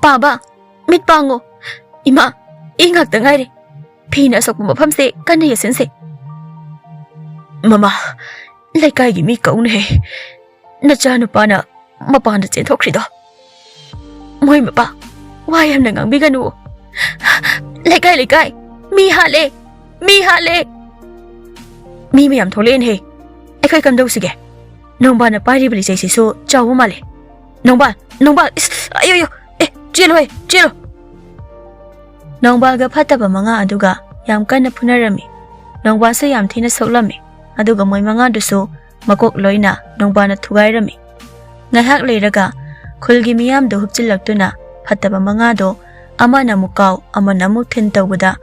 ꯄꯥꯕ, ꯃꯤꯠ ꯄꯥꯡꯉꯣ꯫ ꯏꯃꯥ, ꯏ ꯉꯥꯛꯇ ꯉꯥꯏꯔꯦ꯫ ꯐꯤꯅ ꯑꯁꯣꯛꯄ ꯃꯐꯝꯁꯦ ꯀꯟꯅ ꯌꯦꯠꯁꯤꯟꯁꯦ꯫ ꯃꯃꯥ, ꯂꯩꯀꯥꯏꯒꯤ ꯃꯤ ꯀꯧꯅꯦꯍꯦ꯫ ꯅꯆꯥꯅꯨꯄꯥꯅ ꯃꯄꯥꯟꯗ ꯆꯦꯟꯊꯣꯛꯈ꯭ꯔꯤꯗꯣ꯫ ꯃꯣꯏ ꯃꯄꯥ, ꯋꯥ ꯌꯥꯝꯅ ꯉꯥꯡꯕꯤꯒꯅꯨ꯫ ꯂꯩꯀꯥꯏ, ꯂꯩꯀꯥꯏ, ꯃꯤ ꯍꯥꯠꯂꯦ, ꯃꯤ ꯍꯥꯠꯂꯦ꯫ ꯃꯤ ꯃꯌꯥꯝ ꯊꯣꯛꯂꯛꯑꯦꯅꯦꯍꯦ꯫ ꯑꯩꯈꯣꯏ ꯀꯝꯗꯧꯁꯤꯒꯦ? ꯅꯣꯡꯕꯥꯜꯅ ꯄꯥꯏꯔꯤꯕ ꯂꯤꯆꯩꯁꯤꯁꯨ ꯆꯥꯎꯕ ꯃꯥꯜꯂꯦ꯫ ꯅꯣꯡꯕꯥꯜ, ꯅꯣꯡꯕꯥꯜ, ꯏꯁ, ꯑꯌꯣ, ꯑꯌꯣ, ꯑꯦ, ꯆꯦꯜꯂꯣꯍꯦ, ꯆꯦꯜꯂꯣ꯫ ꯅꯣꯡꯕꯥꯜꯒ ꯐꯠꯇꯕ ꯃꯉꯥ ꯑꯗꯨꯒ ꯌꯥꯝ ꯀꯟꯅ ꯐꯨꯅꯔꯝꯃꯤ꯫ ꯅꯣꯡꯕꯥꯜꯁꯨ ꯌꯥꯝ ꯊꯤꯅ ꯁꯣꯛꯂꯝꯃꯤ꯫ ꯑꯗꯨꯒ ꯃꯣꯏ ꯃꯉꯥꯗꯨꯁꯨ ꯃꯀꯣꯛ ꯂꯣꯏꯅ ꯅꯣꯡꯕꯥꯜꯅ ꯊꯨꯒꯥꯏꯔꯝꯃꯤ꯫ ꯉꯥꯏꯍꯥꯛ ꯂꯩꯔꯒ ꯈꯨꯜꯒꯤ ꯃꯤꯌꯥꯝꯗꯨ ꯍꯨꯞꯆꯤꯜꯂꯛꯇꯨꯅ ꯐꯠꯇꯕ ꯃꯉꯥꯗꯣ ꯑꯃꯅ ꯑꯃꯨꯛ ꯀꯥꯎ, ꯑꯃꯅ ꯑꯃꯨꯛ ꯊꯤꯟ ꯇꯧꯕꯗ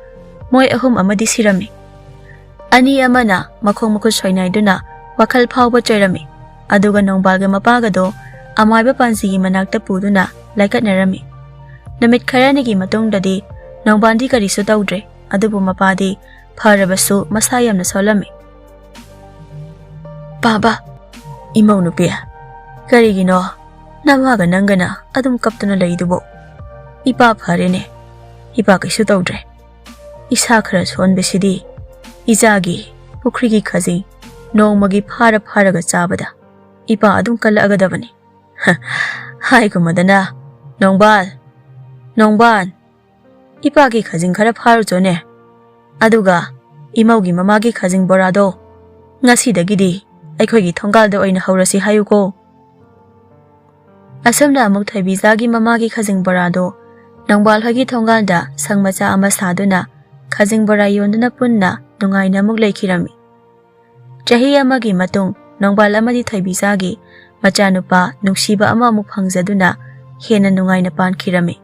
ꯃꯣꯏ ꯑꯍꯨꯝ ꯑꯃꯗꯤ ꯁꯤꯔꯝꯃꯤ꯫ ꯑꯅꯤ ꯑꯃꯅ ꯃꯈꯣꯡ ꯃꯈꯨꯠ ꯁꯣꯏꯅꯥꯏꯗꯨꯅ ꯋꯥꯈꯜ ꯐꯥꯎꯕ ꯆꯣꯏꯔꯝꯃꯤ꯫ ꯑꯗꯨꯒ ꯅꯣꯡꯕꯥꯜꯒ ꯃꯄꯥꯒꯗꯣ ꯑꯃꯥꯏꯕ ꯄꯥꯟꯖꯤꯒꯤ ꯃꯅꯥꯛꯇ ꯄꯨꯗꯨꯅ ꯂꯥꯏꯀꯠꯅꯔꯝꯃꯤ꯫ ꯅꯨꯃꯤꯠ ꯈꯔꯅꯤꯒꯤ ꯃꯇꯨꯡꯗꯗꯤ ꯅꯣꯡꯕꯥꯜꯗꯤ ꯀꯔꯤꯁꯨ ꯇꯧꯗ꯭ꯔꯦ, ꯑꯗꯨꯕꯨ ꯃꯄꯥꯗꯤ ꯐꯔꯕꯁꯨ ꯃꯁꯥ ꯌꯥꯝꯅ ꯁꯣꯜꯂꯝꯃꯤ꯫ "ꯄꯥꯕ, ꯏꯃꯧ ꯅꯨꯄꯤ, ꯀꯔꯤꯒꯤꯅꯣ ꯅꯃꯥꯒ ꯅꯪꯒꯅ ꯑꯗꯨꯝ ꯀꯞꯇꯨꯅ ꯂꯩꯗꯨꯕꯣ? ꯏꯄꯥ ꯐꯔꯦꯅꯦ, ꯏꯄꯥ ꯀꯩꯁꯨ ꯇꯧꯗ꯭ꯔꯦ꯫ ꯏꯁꯥ ꯈꯔ ꯁꯣꯟꯕꯁꯤꯗꯤ ꯏꯆꯥꯒꯤ ꯄꯨꯈ꯭ꯔꯤꯒꯤ ꯈꯖꯤꯡ ꯅꯣꯡꯃꯒꯤ ꯐꯥꯔ ꯐꯥꯔꯒ ꯆꯥꯕꯗ ꯏꯄꯥ ꯑꯗꯨꯝ ꯀꯜꯂꯛꯑꯒꯗꯕꯅꯤ꯫ ꯍꯥꯏꯒꯨꯝꯃꯗꯅ, "ꯅꯣꯡꯕꯥꯜ, ꯅꯣꯡꯕꯥꯜ, ꯏꯄꯥꯒꯤ ꯈꯖꯤꯡ ꯈꯔ ꯐꯥꯔꯨꯆꯣꯅꯦ꯫ ꯑꯗꯨꯒ ꯏꯃꯧꯒꯤ ꯃꯃꯥꯒꯤ ꯈꯖꯤꯡ ꯕꯣꯔꯥꯗꯣ ꯉꯁꯤꯗꯒꯤꯗꯤ ꯑꯩꯈꯣꯏꯒꯤ ꯊꯣꯡꯒꯥꯜꯗ ꯑꯣꯏꯅ ꯍꯧꯔꯁꯤ ꯍꯥꯏꯌꯨꯀꯣ"꯫ ꯑꯁꯨꯝꯅ ꯑꯃꯨꯛ ꯊꯣꯏꯕꯤꯆꯥꯒꯤ ꯃꯃꯥꯒꯤ ꯈꯖꯤꯡ ꯕꯣꯔꯥꯗꯣ ꯅꯣꯡꯕꯥꯜ ꯍꯣꯏꯒꯤ ꯊꯣꯡꯒꯥꯜꯗ ꯁꯪ ꯃꯆꯥ ꯑꯃ ꯁꯥꯗꯨꯅ ꯈꯖꯤꯡ ꯕꯣꯔꯥ ꯌꯣꯟꯗꯨꯅ ꯄꯨꯟꯅ ꯅꯨꯡꯉꯥꯏꯅ ꯑꯃꯨꯛ ꯂꯩꯈꯤꯔꯝꯃꯤ꯫ ꯆꯍꯤ ꯑꯃꯒꯤ ꯃꯇꯨꯡ ꯅꯣꯡꯕꯥꯜ ꯑꯃꯗꯤ ꯊꯣꯏꯕꯤꯆꯥꯒꯤ ꯃꯆꯥꯅꯨꯄꯥ ꯅꯨꯡꯁꯤꯕ ꯑꯃ ꯑꯃꯨꯛ ꯐꯪꯖꯗꯨꯅ ꯍꯦꯟꯅ ꯅꯨꯡꯉꯥꯏꯅ ꯄꯥꯟꯈꯤꯔꯝꯃꯤ꯫